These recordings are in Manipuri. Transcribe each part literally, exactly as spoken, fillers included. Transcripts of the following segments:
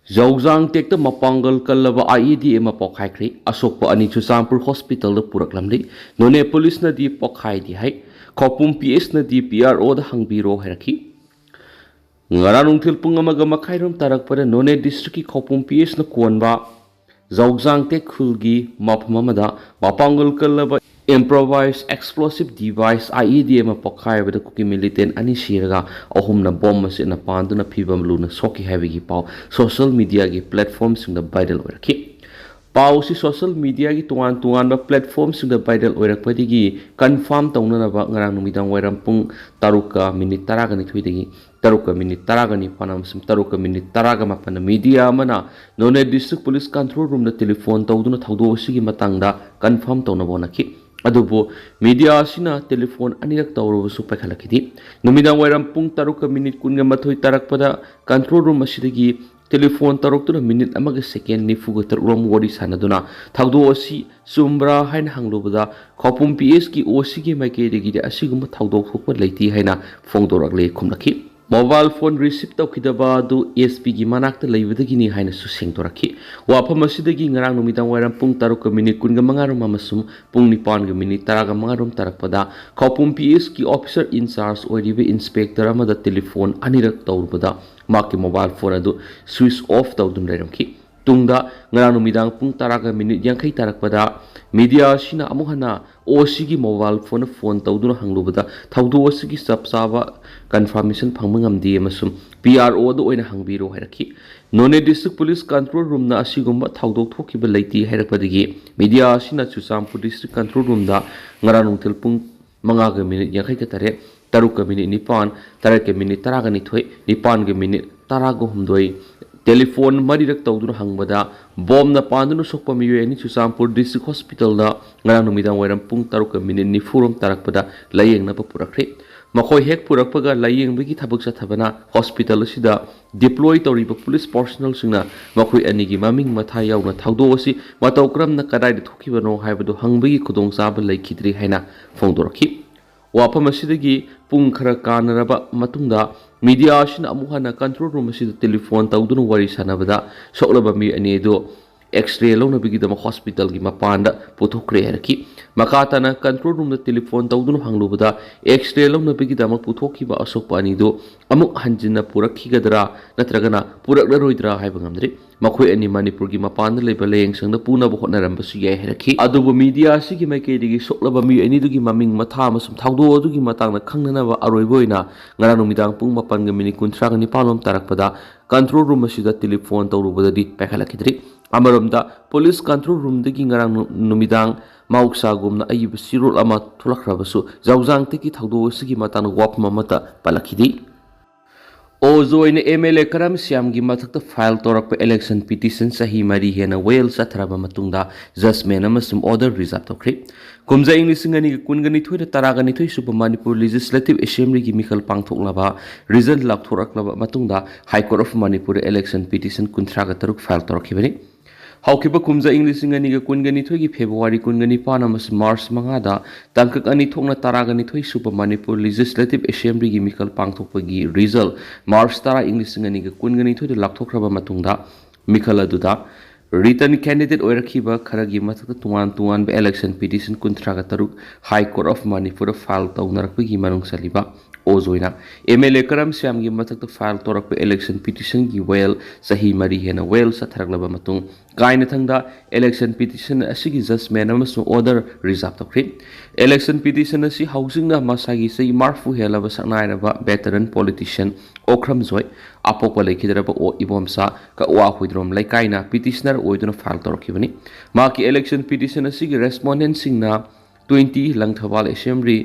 ꯖꯧꯖꯥꯡ ꯇꯦꯛꯇ ꯃꯄꯥꯡꯒꯜ ꯀꯜꯂꯕ IED ꯑꯃ ꯄꯣꯈꯥꯏꯈ꯭ꯔꯦ꯫ ꯑꯁꯣꯛꯄ ꯑꯅꯤ ꯆꯨꯔꯆꯥꯟꯄꯨꯔ ꯍꯣꯁꯄꯤꯇꯥꯜꯗ ꯄꯨꯔꯛꯂꯝꯂꯦ꯫ ꯅꯣꯅꯦ ꯄꯨꯂꯤꯁꯅꯗꯤ ꯄꯣꯈꯥꯏꯗꯦ ꯍꯥꯏ꯫ ꯈꯧꯄꯨꯝ PSꯅꯗꯤ PROꯗ ꯍꯪꯕꯤꯔꯣ ꯍꯥꯏꯔꯛꯈꯤ꯫ ꯉꯔꯥꯡ ꯅꯨꯡꯊꯤꯜ ꯄꯨꯡ ꯑꯃꯒ ꯃꯈꯥꯏꯔꯣꯝ ꯇꯥꯔꯛꯄꯗ ꯅꯣꯅꯦ ꯗꯤꯁꯇ꯭ꯔꯤꯛꯀꯤ ꯈꯧꯄꯨꯝ PSꯅ ꯀꯣꯟꯕ ꯖꯧꯖꯥꯡ ꯇꯦꯛ ꯈꯨꯜꯒꯤ ꯃꯐꯝ ꯑꯃꯗ ꯃꯄꯥꯡꯒꯜ ꯀꯜꯂꯕ improvised explosive device IED ꯑꯃ ꯄꯣꯈꯥꯏꯕꯗ ꯀꯨꯀꯤ ꯃꯤꯂꯤꯇꯦꯟ ꯑꯅꯤ ꯁꯤꯔꯒ ꯑꯍꯨꯝꯅ ꯕꯣꯝ ꯃꯆꯦꯠꯅ ꯄꯥꯟꯗꯨꯅ ꯐꯤꯕꯝ ꯂꯨꯅ ꯁꯣꯛꯈꯤ ꯍꯥꯏꯕꯒꯤ ꯄꯥꯎ ꯁꯣꯁꯤꯌꯦꯜ ꯃꯤꯗꯤꯌꯥꯒꯤ ꯄ꯭ꯂꯦꯠꯐꯣꯔꯝꯁꯤꯡꯗ ꯚꯥꯏꯔꯦꯜ ꯑꯣꯏꯔꯛꯈꯤ꯫ ꯄꯥꯎꯁꯤ ꯁꯣꯁꯤꯌꯦꯜ ꯃꯤꯗꯤꯌꯥꯒꯤ ꯇꯣꯉꯥꯟ ꯇꯣꯉꯥꯟꯕ ꯄ꯭ꯂꯦꯠꯐꯣꯔꯝꯁꯤꯡꯗ ꯚꯥꯏꯔꯦꯜ ꯑꯣꯏꯔꯛꯄꯗꯒꯤ ꯀꯟꯐꯥꯔꯝ ꯇꯧꯅꯅꯕ ꯉꯔꯥꯡ ꯅꯨꯃꯤꯗꯥꯡ ꯋꯥꯏꯔꯝ ꯄꯨꯡ ꯇꯔꯨꯛꯀ ꯃꯤꯅꯤꯠ ꯇꯔꯥꯒ ꯅꯤꯊꯣꯏꯗꯒꯤ ꯇꯔꯨꯛꯀ ꯃꯤꯅꯤꯠ ꯇꯔꯥꯒ ꯅꯤꯄꯥꯟ ꯑꯃꯁꯨꯡ ꯇꯔꯨꯛꯀ ꯃꯤꯅꯤꯠ ꯇꯔꯥꯒ ꯃꯥꯄꯟꯗ ꯃꯤꯗꯤꯌꯥ ꯑꯃꯅ ꯅꯣꯅꯦ ꯗꯤꯁꯇ꯭ꯔꯤꯛ ꯄꯨꯂꯤꯁ ꯀꯟꯇ꯭ꯔꯣꯜ ꯔꯨꯝꯗ ꯇꯦꯂꯤꯐꯣꯟ ꯇꯧꯗꯨꯅ ꯊꯧꯗꯣꯛ ꯑꯁꯤꯒꯤ ꯃꯇꯥꯡꯗ ꯀꯟꯐꯥꯔꯝ ꯇꯧꯅꯕ ꯍꯣꯠꯅꯈꯤ꯫ ꯑꯗꯨꯕꯨ ꯃꯤꯗꯤꯌꯥ ꯑꯁꯤꯅ ꯇꯦꯂꯤꯐꯣꯟ ꯑꯅꯤꯔꯛ ꯇꯧꯔꯕꯁꯨ ꯄꯥꯏꯈꯠꯂꯛꯈꯤꯗꯦ꯫ ꯅꯨꯃꯤꯗꯥꯡ ꯋꯥꯏꯔꯝ ꯄꯨꯡ ꯇꯔꯨꯛꯀ ꯃꯤꯅꯤꯠ ꯀꯨꯟꯒ ꯃꯥꯊꯣꯏ ꯇꯥꯔꯛꯄꯗ ꯀꯟꯇ꯭ꯔꯣꯜ ꯔꯨꯝ ꯑꯁꯤꯗꯒꯤ ꯇꯦꯂꯤꯐꯣꯟ ꯇꯧꯔꯛꯇꯨꯅ ꯃꯤꯅꯤꯠ ꯑꯃꯒ ꯁꯦꯀꯦꯟ ꯅꯤꯐꯨꯒ ꯇꯔꯨꯛ ꯔꯣꯝ ꯋꯥꯔꯤ ꯁꯥꯟꯅꯗꯨꯅ ꯊꯧꯗꯣꯛ ꯑꯁꯤ ꯆꯨꯝꯕ꯭ꯔꯥ ꯍꯥꯏꯅ ꯍꯪꯂꯨꯕꯗ ꯈꯧꯄꯨꯝ PSꯀꯤ OCꯒꯤ ꯃꯥꯏꯀꯩꯗꯒꯤꯗꯤ ꯑꯁꯤꯒꯨꯝꯕ ꯊꯧꯗꯣꯛ ꯊꯣꯛꯄ ꯂꯩꯇꯦ ꯍꯥꯏꯅ ꯐꯣꯡꯗꯣꯔꯛꯂꯦ ꯈꯨꯝꯂꯛꯈꯤ꯫ ꯃꯣꯕꯥꯏꯜ ꯐꯣꯟ ꯔꯤꯁꯤꯞ ꯇꯧꯈꯤꯗꯕ ꯑꯗꯨ SP ꯒꯤ ꯃꯅꯥꯛꯇ ꯂꯩꯕꯗꯒꯤꯅꯤ ꯍꯥꯏꯅꯁꯨ ꯁꯦꯡꯗꯣꯔꯛꯈꯤ꯫ ꯋꯥꯐꯝ ꯑꯁꯤꯗꯒꯤ ꯉꯔꯥꯡ ꯅꯨꯃꯤꯗꯥꯡ ꯋꯥꯏꯔꯝ ꯄꯨꯡ ꯇꯔꯨꯛꯀ ꯃꯤꯅꯤꯠ ꯀꯨꯟꯒ ꯃꯉꯥ ꯔꯣꯝ ꯑꯃꯁꯨꯡ ꯄꯨꯡ ꯅꯤꯄꯥꯟꯒ ꯃꯤꯅꯤꯠ ꯇꯔꯥꯒ ꯃꯉꯥ ꯔꯣꯝ ꯇꯥꯔꯛꯄꯗ ꯈꯧꯄꯨꯝ PSꯀꯤ officer in charge ꯑꯣꯏꯔꯤꯕ inspector ꯑꯃꯗ ꯇꯦꯂꯤꯐꯣꯟ ꯑꯅꯤꯔꯛ ꯇꯧꯔꯨꯕꯗ ꯃꯍꯥꯛꯀꯤ ꯃꯣꯕꯥꯏꯜ ꯐꯣꯟ ꯑꯗꯨ switch off ꯇꯧꯗꯨꯅ ꯂꯩꯔꯝꯈꯤ꯫ ꯇꯨꯡꯗ ꯉꯔꯥꯡ ꯅꯨꯃꯤꯗꯥꯡ ꯄꯨꯡ ꯇꯔꯥꯒ ꯃꯤꯅꯤꯠ ꯌꯥꯡꯈꯩ ꯇꯥꯔꯛꯄꯗ ꯃꯤꯗꯤꯌꯥ ꯑꯁꯤꯅ ꯑꯃꯨꯛ ꯍꯟꯅ OCꯒꯤ ꯃꯣꯕꯥꯏꯜ ꯐꯣꯟꯗ ꯐꯣꯟ ꯇꯧꯗꯨꯅ ꯍꯪꯂꯨꯕꯗ ꯊꯧꯗꯣꯛ ꯑꯁꯤꯒꯤ ꯆꯞ ꯆꯥꯕ ꯀꯟꯐꯥꯔꯃꯦꯁꯟ ꯐꯪꯕ ꯉꯝꯗꯦ ꯑꯃꯁꯨꯡ PROꯗ ꯑꯣꯏꯅ ꯍꯪꯕꯤꯔꯣ ꯍꯥꯏꯔꯛꯈꯤ꯫ ꯅꯣꯅꯦ ꯗꯤꯁꯇ꯭ꯔꯤꯛ ꯄꯨꯂꯤꯁ ꯀꯟꯇ꯭ꯔꯣꯜ ꯔꯨꯝꯅ ꯑꯁꯤꯒꯨꯝꯕ ꯊꯧꯗꯣꯛ ꯊꯣꯛꯈꯤꯕ ꯂꯩꯇꯦ ꯍꯥꯏꯔꯛꯄꯗꯒꯤ ꯃꯤꯗꯤꯌꯥ ꯑꯁꯤꯅ ꯆꯨꯔꯆꯥꯟꯄꯨꯔ ꯗꯤꯁꯇ꯭ꯔꯤꯛ ꯀꯟꯇ꯭ꯔꯣꯜ ꯔꯨꯝꯗ ꯉꯔꯥꯡ ꯅꯨꯡꯊꯤꯜ ꯄꯨꯡ ꯃꯉꯥꯒ ꯃꯤꯅꯤꯠ ꯌꯥꯡꯈꯩꯒ ꯇꯔꯦꯠ, ꯇꯔꯨꯛꯀ ꯃꯤꯅꯤꯠ ꯅꯤꯄꯥꯟ, ꯇꯔꯦꯠꯀ ꯃꯤꯅꯤꯠ ꯇꯔꯥꯒ ꯅꯤꯊꯣꯏ, ꯅꯤꯄꯥꯟꯒ ꯃꯤꯅꯤꯠ ꯇꯔꯥꯒ ꯍꯨꯝꯗꯣꯏ, ꯇꯦꯂꯤꯐꯣꯟ ꯃꯔꯤꯔꯛ ꯇꯧꯗꯨꯅ ꯍꯪꯕꯗ ꯕꯣꯝꯅ ꯄꯥꯟꯗꯨꯅ ꯁꯣꯛꯄ ꯃꯤꯑꯣꯏ ꯑꯅꯤ ꯆꯨꯔꯆꯥꯟꯄꯨꯔ ꯗꯤꯁꯇ꯭ꯔꯤꯛ ꯍꯣꯁꯄꯤꯇꯥꯜꯗ ꯉꯔꯥꯡ ꯅꯨꯃꯤꯗꯥꯡ ꯋꯥꯏꯔꯝ ꯄꯨꯡ ꯇꯔꯨꯛꯀ ꯃꯤꯅꯤꯠ ꯅꯤꯐꯨ ꯔꯣꯝ ꯇꯥꯔꯛꯄꯗ ꯂꯥꯌꯦꯡꯅꯕ ꯄꯨꯔꯛꯈ꯭ꯔꯦ꯫ ꯃꯈꯣꯏ ꯍꯦꯛ ꯄꯨꯔꯛꯄꯒ ꯂꯥꯌꯦꯡꯕꯒꯤ ꯊꯕꯛ ꯆꯠꯊꯕꯅ ꯍꯣꯁꯄꯤꯇꯥꯜ ꯑꯁꯤꯗ deploy ꯇꯧꯔꯤꯕ ꯄꯨꯂꯤꯁ ꯄꯥꯔꯁꯣꯅꯦꯜꯁꯤꯡꯅ ꯃꯈꯣꯏ ꯑꯅꯤꯒꯤ ꯃꯃꯤꯡ ꯃꯊꯥ ꯌꯥꯎꯅ ꯊꯧꯗꯣꯛ ꯑꯁꯤ ꯃꯇꯧ ꯀꯔꯝꯅ ꯀꯗꯥꯏꯗ ꯊꯣꯛꯈꯤꯕꯅꯣ ꯍꯥꯏꯕꯗꯨ ꯍꯪꯕꯒꯤ ꯈꯨꯗꯣꯡꯆꯥꯕ ꯂꯩꯈꯤꯗ꯭ꯔꯤ ꯍꯥꯏꯅ ꯐꯣꯡꯗꯣꯔꯛꯈꯤ꯫ ꯋꯥꯐꯝ ꯑꯁꯤꯗꯒꯤ ꯄꯨꯡ ꯈꯔ ꯀꯥꯟꯅꯔꯕ ꯃꯇꯨꯡꯗ ꯃꯤꯗꯤꯌꯥ ꯑꯁꯤꯅ ꯑꯃꯨꯛ ꯍꯟꯅ ꯀꯟꯇ꯭ꯔꯣꯜ ꯔꯨꯝ ꯑꯁꯤꯗ ꯇꯦꯂꯤꯐꯣꯟ ꯇꯧꯗꯨꯅ ꯋꯥꯔꯤ ꯁꯥꯟꯅꯕꯗ ꯁꯣꯛꯂꯕ ꯃꯤ ꯑꯅꯤ ꯑꯗꯨ ꯑꯦꯛꯁꯔꯦ ꯂꯧꯅꯕꯒꯤꯗꯃꯛ ꯍꯣꯁꯄꯤꯇꯥꯜꯒꯤ ꯃꯄꯥꯟꯗ ꯄꯨꯊꯣꯛꯈ꯭ꯔꯦ ꯍꯥꯏꯔꯛꯈꯤ꯫ ꯃꯈꯥ ꯇꯥꯅ ꯀꯟꯇ꯭ꯔꯣꯜ ꯔꯨꯝꯗ ꯇꯦꯂꯤꯐꯣꯟ ꯇꯧꯗꯨꯅ ꯍꯪꯂꯨꯕꯗ ꯑꯦꯛꯁꯔꯦ ꯂꯧꯅꯕꯒꯤꯗꯃꯛ ꯄꯨꯊꯣꯛꯈꯤꯕ ꯑꯁꯣꯛꯄ ꯑꯅꯤꯗꯨ ꯑꯃꯨꯛ ꯍꯟꯖꯤꯟꯅ ꯄꯨꯔꯛꯈꯤꯒꯗ꯭ꯔꯥ ꯅꯠꯇ꯭ꯔꯒꯅ ꯄꯨꯔꯛꯂꯔꯣꯏꯗ꯭ꯔꯥ ꯍꯥꯏꯕ ꯉꯝꯗ꯭ꯔꯤ꯫ ꯃꯈꯣꯏ ꯑꯅꯤ ꯃꯅꯤꯄꯨꯔꯒꯤ ꯃꯄꯥꯟꯗ ꯂꯩꯕ ꯂꯥꯌꯦꯡꯁꯪꯗ ꯄꯨꯅꯕ ꯍꯣꯠꯅꯔꯝꯕꯁꯨ ꯌꯥꯏ ꯍꯥꯏꯔꯛꯈꯤ꯫ ꯑꯗꯨꯕꯨ ꯃꯤꯗꯤꯌꯥ ꯑꯁꯤꯒꯤ ꯃꯥꯏꯀꯩꯗꯒꯤ ꯁꯣꯛꯂꯕ ꯃꯤꯑꯣꯏ ꯑꯅꯤꯗꯨꯒꯤ ꯃꯃꯤꯡ ꯃꯊꯥ ꯑꯃꯁꯨꯡ ꯊꯧꯗꯣꯛ ꯑꯗꯨꯒꯤ ꯃꯇꯥꯡꯗ ꯈꯪꯅꯅꯕ ꯑꯔꯣꯏꯕ ꯑꯣꯏꯅ ꯉꯔꯥꯡ ꯅꯨꯃꯤꯗꯥꯡ ꯄꯨꯡ ꯃꯥꯄꯟꯒ ꯃꯤꯅꯤꯠ ꯀꯨꯟꯊ꯭ꯔꯥꯒ ꯅꯤꯄꯥꯟ ꯂꯣꯝ ꯇꯥꯔꯛꯄꯗ ꯀꯟꯇ꯭ꯔꯣꯜ ꯔꯨꯝ ꯑꯁꯤꯗ ꯇꯦꯂꯤꯐꯣꯟ ꯇꯧꯔꯨꯕꯗꯗꯤ ꯄꯥꯏꯈꯠꯂꯛꯈꯤꯗ꯭ꯔꯤ꯫ ꯑꯃꯔꯣꯝꯗ, ꯄꯨꯂꯤꯁ ꯀꯟꯇ꯭ꯔꯣꯜ ꯔꯨꯝꯗꯒꯤ ꯉꯔꯥꯡ ꯅꯨ-, ꯅꯨꯃꯤꯗꯥꯡ ꯃꯍꯧꯁꯥꯒꯨꯝꯅ ꯑꯏꯕ ꯆꯦꯔꯣꯜ ꯑꯃ ꯊꯣꯛꯂꯛꯈ꯭ꯔꯕꯁꯨ, ꯖꯧꯖꯥꯡꯇꯒꯤ ꯊꯧꯗꯣꯛ ꯑꯁꯤꯒꯤ ꯃꯇꯥꯡꯗ ꯋꯥꯐꯝ ꯑꯃꯠꯇ ꯄꯜꯂꯛꯈꯤꯗꯦ꯫ ꯑꯣꯖꯣꯏꯅ ꯑꯦꯝ ꯑꯦꯜ ꯑꯦ ꯀꯔꯝ ꯁ꯭ꯌꯥꯝꯒꯤ ꯃꯊꯛꯇ ꯐꯥꯏꯜ ꯇꯧꯔꯛꯄ ꯏꯂꯦꯛꯁꯟ ꯄꯤꯇꯤꯁꯟ ꯆꯍꯤ ꯃꯔꯤ ꯍꯦꯟꯅ ꯋꯦꯜ ꯆꯠꯊꯔꯕ ꯃꯇꯨꯡꯗ ꯖꯖꯃꯦꯟ ꯑꯃꯁꯨꯡ ꯑꯣꯔꯗꯔ ꯔꯤꯖꯥꯕ ꯇꯧꯈ꯭ꯔꯦ꯫ ꯀꯨꯝꯖꯥ ꯏꯪ ꯂꯤꯁꯤꯡ ꯑꯅꯤꯒ ꯀꯨꯟꯒ ꯅꯤꯊꯣꯏꯗ ꯇꯔꯥꯒ ꯅꯤꯊꯣꯏ ꯁꯨꯕ ꯃꯅꯤꯄꯨꯔ ꯂꯦꯖꯤꯁꯂꯦꯇꯤꯚ ꯑꯦꯁꯦꯝꯕ꯭ꯂꯤꯒꯤ ꯃꯤꯈꯜ ꯄꯥꯡꯊꯣꯛꯅꯕ ꯔꯤꯖꯜ ꯂꯥꯎꯊꯣꯔꯛꯂꯕ ꯃꯇꯨꯡꯗ ꯍꯥꯏ ꯀꯣꯔꯠ ꯑꯣꯐ ꯃꯅꯤꯄꯨꯔꯗ ꯏꯂꯦꯛꯁꯟ ꯄꯤꯇꯤꯁꯟ ꯀꯨꯟꯊ꯭ꯔꯥꯒ ꯇꯔꯨꯛ ꯐꯥꯏꯜ ꯇꯧꯔꯛꯈꯤꯕꯅꯤ꯫ ꯍꯧꯈꯤꯕ ꯀꯨꯝꯖꯥ ꯏꯪ ꯂꯤꯁꯤꯡ ꯑꯅꯤꯒ ꯀꯨꯟꯒ ꯅꯤꯊꯣꯏꯒꯤ ꯐꯦꯕ꯭ꯔꯨꯋꯥꯔꯤ ꯀꯨꯟꯒ ꯅꯤꯄꯥꯟ ꯑꯃꯁꯨꯡ ꯃꯥꯔꯆ ꯃꯉꯥꯗ ꯇꯥꯡꯀꯛ ꯑꯅꯤ ꯊꯣꯛꯅ ꯇꯔꯥꯒ ꯅꯤꯊꯣꯏ ꯁꯨꯕ ꯃꯅꯤꯄꯨꯔ ꯂꯦꯖꯤꯁꯂꯦꯇꯤꯚ ꯑꯦꯁꯦꯝꯕ꯭ꯂꯤꯒꯤ ꯃꯤꯈꯜ ꯄꯥꯡꯊꯣꯛꯄꯒꯤ ꯔꯤꯖꯜ ꯃꯥꯔꯆ ꯇꯔꯥ ꯏꯪ ꯂꯤꯁꯤꯡ ꯑꯅꯤꯒ ꯀꯨꯟꯒ ꯅꯤꯊꯣꯏꯗ ꯂꯥꯎꯊꯣꯛꯈ꯭ꯔꯕ ꯃꯇꯨꯡꯗ, ꯃꯤꯈꯜ ꯑꯗꯨꯗ ꯔꯤꯇꯟ ꯀꯦꯟꯗꯤꯗꯦꯠ ꯑꯣꯏꯔꯛꯈꯤꯕ ꯈꯔꯒꯤ ꯃꯊꯛꯇ ꯇꯣꯉꯥꯟ ꯇꯣꯉꯥꯟꯕ ꯏꯂꯦꯛꯁꯟ ꯄꯤꯇꯤꯁꯟ ꯀꯨꯟꯊ꯭ꯔꯥꯒ ꯇꯔꯨꯛ ꯍꯥꯏ ꯀꯣꯔꯠ ꯑꯣꯐ ꯃꯅꯤꯄꯨꯔꯗ ꯐꯥꯏꯜ ꯇꯧꯅꯔꯛꯄꯒꯤ ꯃꯅꯨꯡ ꯆꯜꯂꯤꯕ ꯑꯣꯖꯣꯏꯅ ꯑꯦꯝ ꯑꯦꯜ ꯑꯦ ꯀꯔꯝ ꯁ꯭ꯌꯥꯝꯒꯤ ꯃꯊꯛꯇ ꯐꯥꯏꯜ ꯇꯧꯔꯛꯄ ꯏꯂꯦꯛꯁꯟ ꯄꯤꯇꯤꯁꯟꯒꯤ ꯋꯦꯜ ꯆꯍꯤ ꯃꯔꯤ ꯍꯦꯟꯅ ꯋꯦꯜ ꯆꯠꯊꯔꯛꯂꯕ ꯃꯇꯨꯡ, ꯀꯥꯏꯅꯊꯪꯗ ꯏꯂꯦꯛꯁꯟ ꯄꯤꯇꯤꯁꯟ ꯑꯁꯤꯒꯤ ꯖꯖꯃꯦꯟ ꯑꯃꯁꯨꯡ ꯑꯣꯔꯗꯔ ꯔꯤꯖꯥꯕ ꯇꯧꯈ꯭ꯔꯦ꯫ ꯏꯂꯦꯛꯁꯟ ꯄꯤꯇꯤꯁꯟ ꯑꯁꯤ ꯍꯧꯖꯤꯛꯅ ꯃꯁꯥꯒꯤ ꯆꯍꯤ ꯃꯔꯐꯨ ꯍꯦꯜꯂꯕ ꯁꯛꯅꯥꯏꯔꯕ ꯚꯦꯇꯔꯟ ꯄꯣꯂꯤꯇꯤꯁꯤꯌꯟ ꯑꯣꯀ꯭ꯔꯝ ꯖꯣꯏ, ꯑꯄꯣꯛꯄ ꯂꯩꯈꯤꯗ꯭ꯔꯕ ꯑꯣ ꯏꯕꯣꯝꯆꯥ ꯀꯛꯋꯥ ꯍꯨꯏꯗ꯭ꯔꯣꯝ ꯂꯩꯀꯥꯏꯅ ꯄꯤꯇꯤꯁꯅꯔ ꯑꯣꯏꯗꯨꯅ ꯐꯥꯏꯜ ꯇꯧꯔꯛꯈꯤꯕꯅꯤ꯫ ꯃꯍꯥꯛꯀꯤ ꯏꯂꯦꯛꯁꯟ ꯄꯤꯇꯤꯁꯟ ꯑꯁꯤꯒꯤ ꯔꯦꯁꯄꯣꯟꯗꯦꯟꯁꯤꯡꯅ ꯇ꯭ꯋꯦꯟꯇꯤ ꯂꯪꯊꯕꯥꯜ ꯑꯦꯁꯦꯝꯕ꯭ꯂꯤ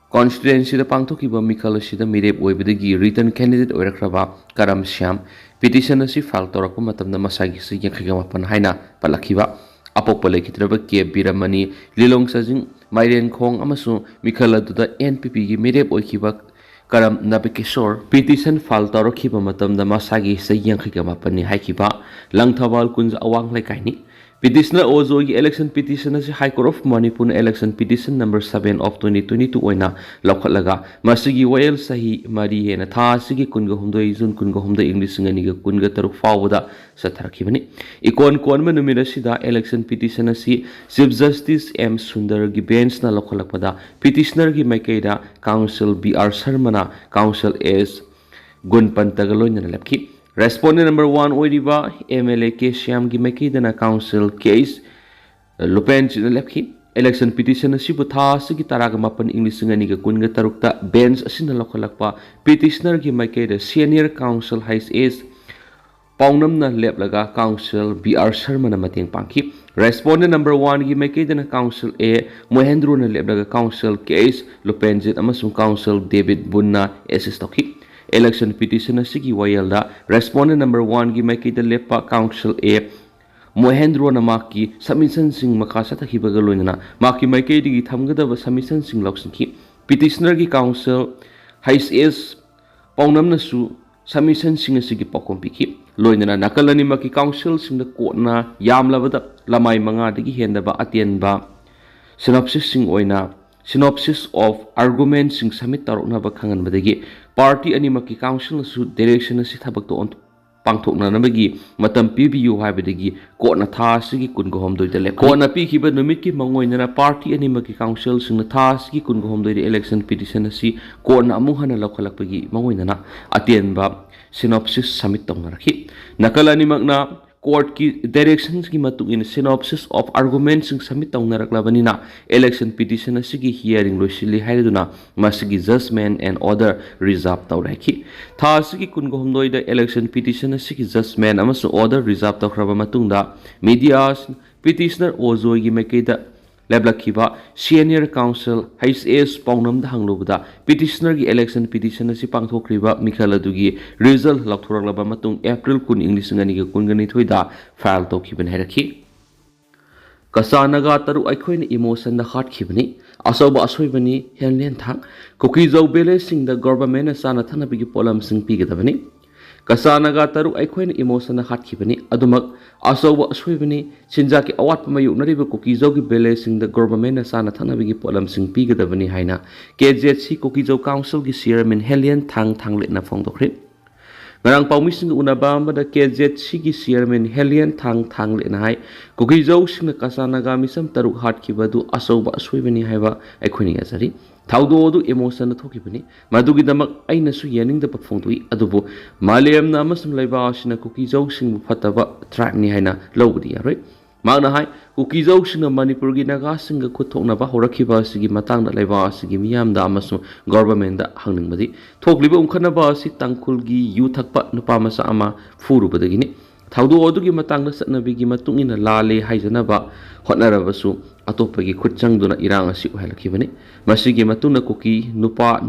ꯀꯣꯟꯁꯇꯤꯇ꯭ꯋꯦꯟꯁꯤꯗ ꯄꯥꯡꯊꯣꯛꯈꯤꯕ ꯃꯤꯈꯜ ꯑꯁꯤꯗ ꯃꯤꯔꯦꯞ ꯑꯣꯏꯕꯗꯒꯤ ꯔꯤꯇꯟ ꯀꯦꯟꯗꯤꯗꯦꯠ ꯑꯣꯏꯔꯛꯈ꯭ꯔꯕ ꯀꯔꯝ ꯁ꯭ꯌꯥꯝ ꯄꯤꯇꯤꯁꯟ ꯑꯁꯤ ꯐꯥꯏꯜ ꯇꯧꯔꯛꯄ ꯃꯇꯝꯗ ꯃꯁꯥꯒꯤ ꯆꯍꯤ ꯌꯥꯡꯈꯩꯒ ꯃꯥꯄꯟ ꯍꯥꯏꯅ ꯄꯜꯂꯛꯈꯤꯕ꯫ ꯑꯄꯣꯛꯄ ꯂꯩꯈꯤꯗ꯭ꯔꯕ ꯀꯦ ꯕꯤꯔꯃꯅꯤ, ꯂꯤꯂꯣꯡ ꯆꯥꯖꯤꯡ, ꯃꯥꯏꯔꯦꯟꯈꯣꯡ ꯑꯃꯁꯨꯡ ꯃꯤꯈꯜ ꯑꯗꯨꯗ ꯑꯦꯟ ꯄꯤ ꯄꯤꯒꯤ ꯃꯤꯔꯦꯞ ꯑꯣꯏꯈꯤꯕ ꯀꯔꯝ ꯅꯕꯀꯤꯁꯣꯔ ꯄꯤꯇꯤꯁꯟ ꯐꯥꯏꯜ ꯇꯧꯔꯛꯈꯤꯕ ꯃꯇꯝꯗ ꯃꯁꯥꯒꯤ ꯆꯍꯤ ꯌꯥꯡꯈꯩꯒ ꯃꯥꯄꯟꯅꯤ ꯍꯥꯏꯈꯤꯕ ꯂꯪꯊꯕꯥꯜ ꯀꯨꯟꯖ ꯑꯋꯥꯡ ꯂꯩꯀꯥꯏꯅꯤ꯫ Petitioner ꯑꯣꯖꯣꯏꯒꯤ election petition ꯑꯁꯤ High Court of Manipurꯅ election petition number seven of twenty twenty two ꯑꯣꯏꯅ ꯂꯧꯈꯠꯂꯒ, ꯃꯁꯤꯒꯤ ꯋꯥꯌꯦꯜ ꯆꯍꯤ ꯃꯔꯤ ꯍꯦꯟꯅ ꯊꯥ ꯑꯁꯤꯒꯤ ꯀꯨꯟꯒ ꯍꯨꯝꯗꯣꯏ, ꯖꯨꯟ ꯀꯨꯟꯒ ꯍꯨꯝꯗꯣꯏ, ꯏꯪ ꯂꯤꯁꯤꯡ ꯑꯅꯤꯒ ꯀꯨꯟꯒ ꯇꯔꯨꯛ ꯐꯥꯎꯕꯗ ꯆꯠꯊꯔꯛꯈꯤꯕꯅꯤ꯫ ꯏꯀꯣꯟ ꯀꯣꯟꯕ ꯅꯨꯃꯤꯠ ꯑꯁꯤꯗ election petition ꯑꯁꯤ Chief Justice M ꯁꯨꯟꯗꯔꯒꯤ benchꯅ ꯂꯧꯈꯠꯂꯛꯄꯗ, petitionerꯒꯤ ꯃꯥꯏꯀꯩꯗ counsel B R ꯁꯔꯃꯅ counsel S ꯒꯨꯟꯄꯟꯇꯒ ꯂꯣꯏꯅꯅ ꯂꯦꯞꯈꯤ꯫ Respondent number one ꯑꯣꯏꯔꯤꯕ M L A K ꯁ꯭ꯌꯥꯝꯒꯤ ꯃꯥꯏꯀꯩꯗꯅ counsel K H ꯂꯨꯄꯦꯟꯖꯤꯠꯅ ꯂꯦꯞꯈꯤ꯫ Election petition ꯑꯁꯤꯕꯨ ꯊꯥ ꯑꯁꯤꯒꯤ ꯇꯔꯥꯒ ꯃꯥꯄꯟ, ꯏꯪ ꯂꯤꯁꯤꯡ ꯑꯅꯤꯒ ꯀꯨꯟꯒ ꯇꯔꯨꯛꯇ bench ꯑꯁꯤꯅ ꯂꯧꯈꯠꯂꯛꯄ petitionerꯒꯤ ꯃꯥꯏꯀꯩꯗ senior counsel H S ꯄꯥꯎꯅꯝꯅ ꯂꯦꯞꯂꯒ counsel B R ꯁꯔꯃꯅ ꯃꯇꯦꯡ ꯄꯥꯡꯈꯤ꯫ Respondent number oneꯒꯤ ꯃꯥꯏꯀꯩꯗꯅ counsel A ꯃꯣꯍꯦꯟꯗ꯭ꯔꯣꯅ ꯂꯦꯞꯂꯒ counsel K H ꯂꯨꯄꯦꯟꯖꯤꯠ ꯑꯃꯁꯨꯡ counsel ꯗꯦꯕꯤꯠ ꯕꯨꯟꯅ assist ꯇꯧꯈꯤ꯫ Election petition ꯑꯁꯤꯒꯤ ꯋꯥꯌꯦꯜꯗ respondent number oneꯒꯤ ꯃꯥꯏꯀꯩꯗ ꯂꯦꯞꯄ counsel A ꯃꯣꯍꯦꯟꯗ꯭ꯔꯣꯅ ꯃꯍꯥꯛꯀꯤ submissionꯁꯤꯡ ꯃꯈꯥ ꯆꯠꯊꯈꯤꯕꯒ ꯂꯣꯏꯅꯅ ꯃꯍꯥꯛꯀꯤ ꯃꯥꯏꯀꯩꯗꯒꯤ ꯊꯝꯒꯗꯕ submissionꯁꯤꯡ ꯂꯧꯁꯤꯟꯈꯤ꯫ Petitionerꯒꯤ counsel H S ꯄꯥꯎꯅꯝꯅꯁꯨ submissionꯁꯤꯡ ꯑꯁꯤꯒꯤ ꯄꯥꯎꯈꯨꯝ ꯄꯤꯈꯤ꯫ ꯂꯣꯏꯅꯅ ꯅꯥꯀꯜ ꯑꯅꯤꯃꯛꯀꯤ counselꯁꯤꯡꯗ courtꯅ ꯌꯥꯝꯂꯕꯗ ꯂꯃꯥꯏ ꯃꯉꯥꯗꯒꯤ ꯍꯦꯟꯗꯕ ꯑꯇꯦꯟꯕ synopsisꯁꯤꯡ ꯑꯣꯏꯅ synopsis of argumentꯁꯤꯡ submit ꯇꯧꯔꯛꯅꯕ ꯈꯪꯍꯟꯕꯗꯒꯤ party ꯑꯅꯤꯃꯛꯀꯤ counselꯅꯁꯨ direction ꯑꯁꯤ ꯊꯕꯛꯇ ꯑꯣꯟ-, ꯄꯥꯡꯊꯣꯛꯅꯅꯕꯒꯤ ꯃꯇꯝ ꯄꯤꯕꯤꯌꯨ ꯍꯥꯏꯕꯗꯒꯤ courtꯅ ꯊꯥ ꯑꯁꯤꯒꯤ ꯀꯨꯟꯒ ꯍꯨꯝꯗꯣꯏꯗ ꯂꯦꯞꯈꯤ꯫ Courtꯅ ꯄꯤꯈꯤꯕ ꯅꯨꯃꯤꯠꯀꯤ ꯃꯥꯡꯑꯣꯏꯅꯅ party ꯑꯅꯤꯃꯛꯀꯤ counselꯁꯤꯡꯅ ꯊꯥ ꯑꯁꯤꯒꯤ ꯀꯨꯟꯒ ꯍꯨꯝꯗꯣꯏꯗ election petition ꯑꯁꯤ courtꯅ ꯑꯃꯨꯛ ꯍꯟꯅ ꯂꯧꯈꯠꯂꯛꯄꯒꯤ ꯃꯥꯡꯑꯣꯏꯅꯅ ꯑꯇꯦꯟꯕ synopsis submit ꯇꯧꯅꯔꯛꯈꯤ꯫ ꯅꯥꯀꯜ ꯑꯅꯤꯃꯛꯅ courtꯀꯤ directionsꯀꯤ ꯃꯇꯨꯡ ꯏꯟꯅ synopsis of argumentꯁꯤꯡ submit ꯇꯧꯅꯔꯛꯂꯕꯅꯤꯅ election petition ꯑꯁꯤꯒꯤ hearing ꯂꯣꯏꯁꯤꯜꯂꯤ ꯍꯥꯏꯗꯨꯅ ꯃꯁꯤꯒꯤ judgment and order reserve ꯇꯧꯔꯛꯈꯤ꯫ ꯊꯥ ꯑꯁꯤꯒꯤ ꯀꯨꯟꯒ ꯍꯨꯝꯗꯣꯏꯗ election petition ꯑꯁꯤꯒꯤ judgment ꯑꯃꯁꯨꯡ order reserve ꯇꯧꯈ꯭ꯔꯕ ꯃꯇꯨꯡꯗ media petitioner ꯑꯣꯖꯣꯏꯒꯤ ꯃꯥꯏꯀꯩꯗ ꯂꯦꯞꯂꯛꯈꯤꯕ senior counsel H S ꯄꯥꯎꯅꯝꯗ ꯍꯪꯂꯨꯕꯗ petitionerꯒꯤ election petition ꯑꯁꯤ ꯄꯥꯡꯊꯣꯛꯈ꯭ꯔꯤꯕ ꯃꯤꯈꯜ ꯑꯗꯨꯒꯤ result ꯂꯥꯎꯊꯣꯔꯛꯂꯕ ꯃꯇꯨꯡ April ꯀꯨꯟ, ꯏꯪ ꯂꯤꯁꯤꯡ ꯑꯅꯤꯒ ꯀꯨꯟꯒ ꯅꯤꯊꯣꯏꯗ file ꯇꯧꯈꯤꯕꯅꯤ ꯍꯥꯏꯔꯛꯈꯤ꯫ ꯀꯆꯥ ꯅꯥꯒꯥ ꯇꯔꯨꯛ ꯑꯩꯈꯣꯏꯅ emotionꯗ ꯍꯥꯠꯈꯤꯕꯅꯤ꯫ ꯑꯆꯧꯕ ꯑꯁꯣꯏꯕꯅꯤ, ꯍꯦꯟꯂꯦꯟ ꯊꯥꯡ꯫ ꯀꯨꯀꯤꯖꯧ villageꯁꯤꯡꯗ governmentꯅ ꯆꯥꯅ ꯊꯛꯅꯕꯒꯤ ꯄꯣꯠꯂꯝꯁꯤꯡ ꯄꯤꯒꯗꯕꯅꯤ꯫ ꯀꯆꯥ ꯅꯥꯒꯥ ꯇꯔꯨꯛ ꯑꯩꯈꯣꯏꯅ ꯏꯃꯣꯁꯟꯅ ꯍꯥꯠꯈꯤꯕꯅꯤ꯫ ꯑꯗꯨꯃꯛ ꯑꯆꯧꯕ ꯑꯁꯣꯏꯕꯅꯤ꯫ ꯆꯤꯟꯖꯥꯛꯀꯤ ꯑꯋꯥꯠꯄ ꯃꯥꯌꯣꯛꯅꯔꯤꯕ ꯀꯨꯀꯤꯖꯧꯒꯤ ꯚꯤꯂꯦꯖꯁꯤꯡꯗ ꯒꯣꯚꯔꯟꯃꯦꯟꯠꯅ ꯆꯥꯅ ꯊꯛꯅꯕꯒꯤ ꯄꯣꯠꯂꯝꯁꯤꯡ ꯄꯤꯒꯗꯕꯅꯤ ꯍꯥꯏꯅ ꯀꯦ ꯖꯦꯠ ꯁꯤ ꯀꯨꯀꯤꯖꯧ ꯀꯥꯎꯟꯁꯤꯜꯒꯤ ꯆꯤꯌꯔꯃꯦꯟ ꯍꯦꯂꯤꯌꯟ ꯊꯥꯡ ꯊꯥꯡꯂꯦꯠꯅ ꯐꯣꯡꯗꯣꯛꯈ꯭ꯔꯦ꯫ ꯉꯔꯥꯡ ꯄꯥꯎꯃꯤꯁꯤꯡꯒ ꯎꯅꯕ ꯑꯃꯗ ꯀꯦ ꯖꯦꯠ ꯁꯤꯒꯤ ꯆꯤꯌꯔꯃꯦꯟ ꯍꯦꯂꯤꯌꯟ ꯊꯥꯡ ꯊꯥꯡꯂꯦꯠꯅ ꯍꯥꯏ, ꯀꯨꯀꯤꯖꯧꯁꯤꯡꯅ ꯀꯆꯥ ꯅꯥꯒꯥ ꯃꯤꯆꯝ ꯇꯔꯨꯛ ꯍꯥꯠꯈꯤꯕ ꯑꯗꯨ ꯑꯆꯧꯕ ꯑꯁꯣꯏꯕꯅꯤ ꯍꯥꯏꯕ ꯑꯩꯈꯣꯏꯅ ꯌꯥꯖꯔꯤ꯫ ꯊꯧꯗꯣꯛ ꯑꯗꯨ ꯏꯃꯣꯁꯟꯗ ꯊꯣꯛꯈꯤꯕꯅꯤ꯫ ꯃꯗꯨꯒꯤꯗꯃꯛ ꯑꯩꯅꯁꯨ ꯌꯥꯅꯤꯡꯗꯕ ꯐꯣꯡꯗꯣꯛꯏ꯫ ꯑꯗꯨꯕꯨ ꯃꯥꯂꯦꯝꯅ ꯑꯃꯁꯨꯡ ꯂꯩꯕꯥꯛ ꯑꯁꯤꯅ ꯀꯨꯀꯤꯖꯧꯁꯤꯡꯕꯨ ꯐꯠꯇꯕ ꯇ꯭ꯔꯥꯏꯕꯅꯤ ꯍꯥꯏꯅ ꯂꯧꯕꯗꯤ ꯌꯥꯔꯣꯏ꯫ ꯃꯍꯥꯛꯅ ꯍꯥꯏ, ꯀꯨꯀꯤꯖꯧꯁꯤꯡꯅ ꯃꯅꯤꯄꯨꯔꯒꯤ ꯅꯥꯒꯥꯁꯤꯡꯒ ꯈꯨꯠ ꯊꯣꯛꯅꯕ ꯍꯧꯔꯛꯈꯤꯕ ꯑꯁꯤꯒꯤ ꯃꯇꯥꯡꯗ ꯂꯩꯕꯥꯛ ꯑꯁꯤꯒꯤ ꯃꯤꯌꯥꯝꯗ ꯑꯃꯁꯨꯡ ꯒꯣꯚꯔꯟꯃꯦꯟꯠꯗ ꯍꯪꯅꯤꯡꯕꯗꯤ ꯊꯣꯛꯂꯤꯕ ꯎꯪꯈꯠꯅꯕ ꯑꯁꯤ ꯇꯥꯡꯈꯨꯜꯒꯤ ꯌꯨ ꯊꯛꯄ ꯅꯨꯄꯥ ꯃꯆꯥ ꯑꯃ ꯐꯨꯔꯨꯕꯗꯒꯤꯅꯤ꯫ ꯊꯧꯗꯣꯛ ꯑꯗꯨꯒꯤ ꯃꯇꯥꯡꯗ ꯆꯠꯅꯕꯤꯒꯤ ꯃꯇꯨꯡ ꯏꯟꯅ ꯂꯥꯜꯂꯦ ꯍꯥꯏꯖꯅꯕ ꯍꯣꯠꯅꯔꯕꯁꯨ ꯑꯇꯣꯞꯄꯒꯤ ꯈꯨꯠ ꯆꯪꯗꯨꯅ ꯏꯔꯥꯡ ꯑꯁꯤ ꯑꯣꯏꯍꯜꯂꯛꯈꯤꯕꯅꯤ꯫ ꯃꯁꯤꯒꯤ ꯃꯇꯨꯡꯗ ꯀꯨꯀꯤ ꯅꯨꯄꯥ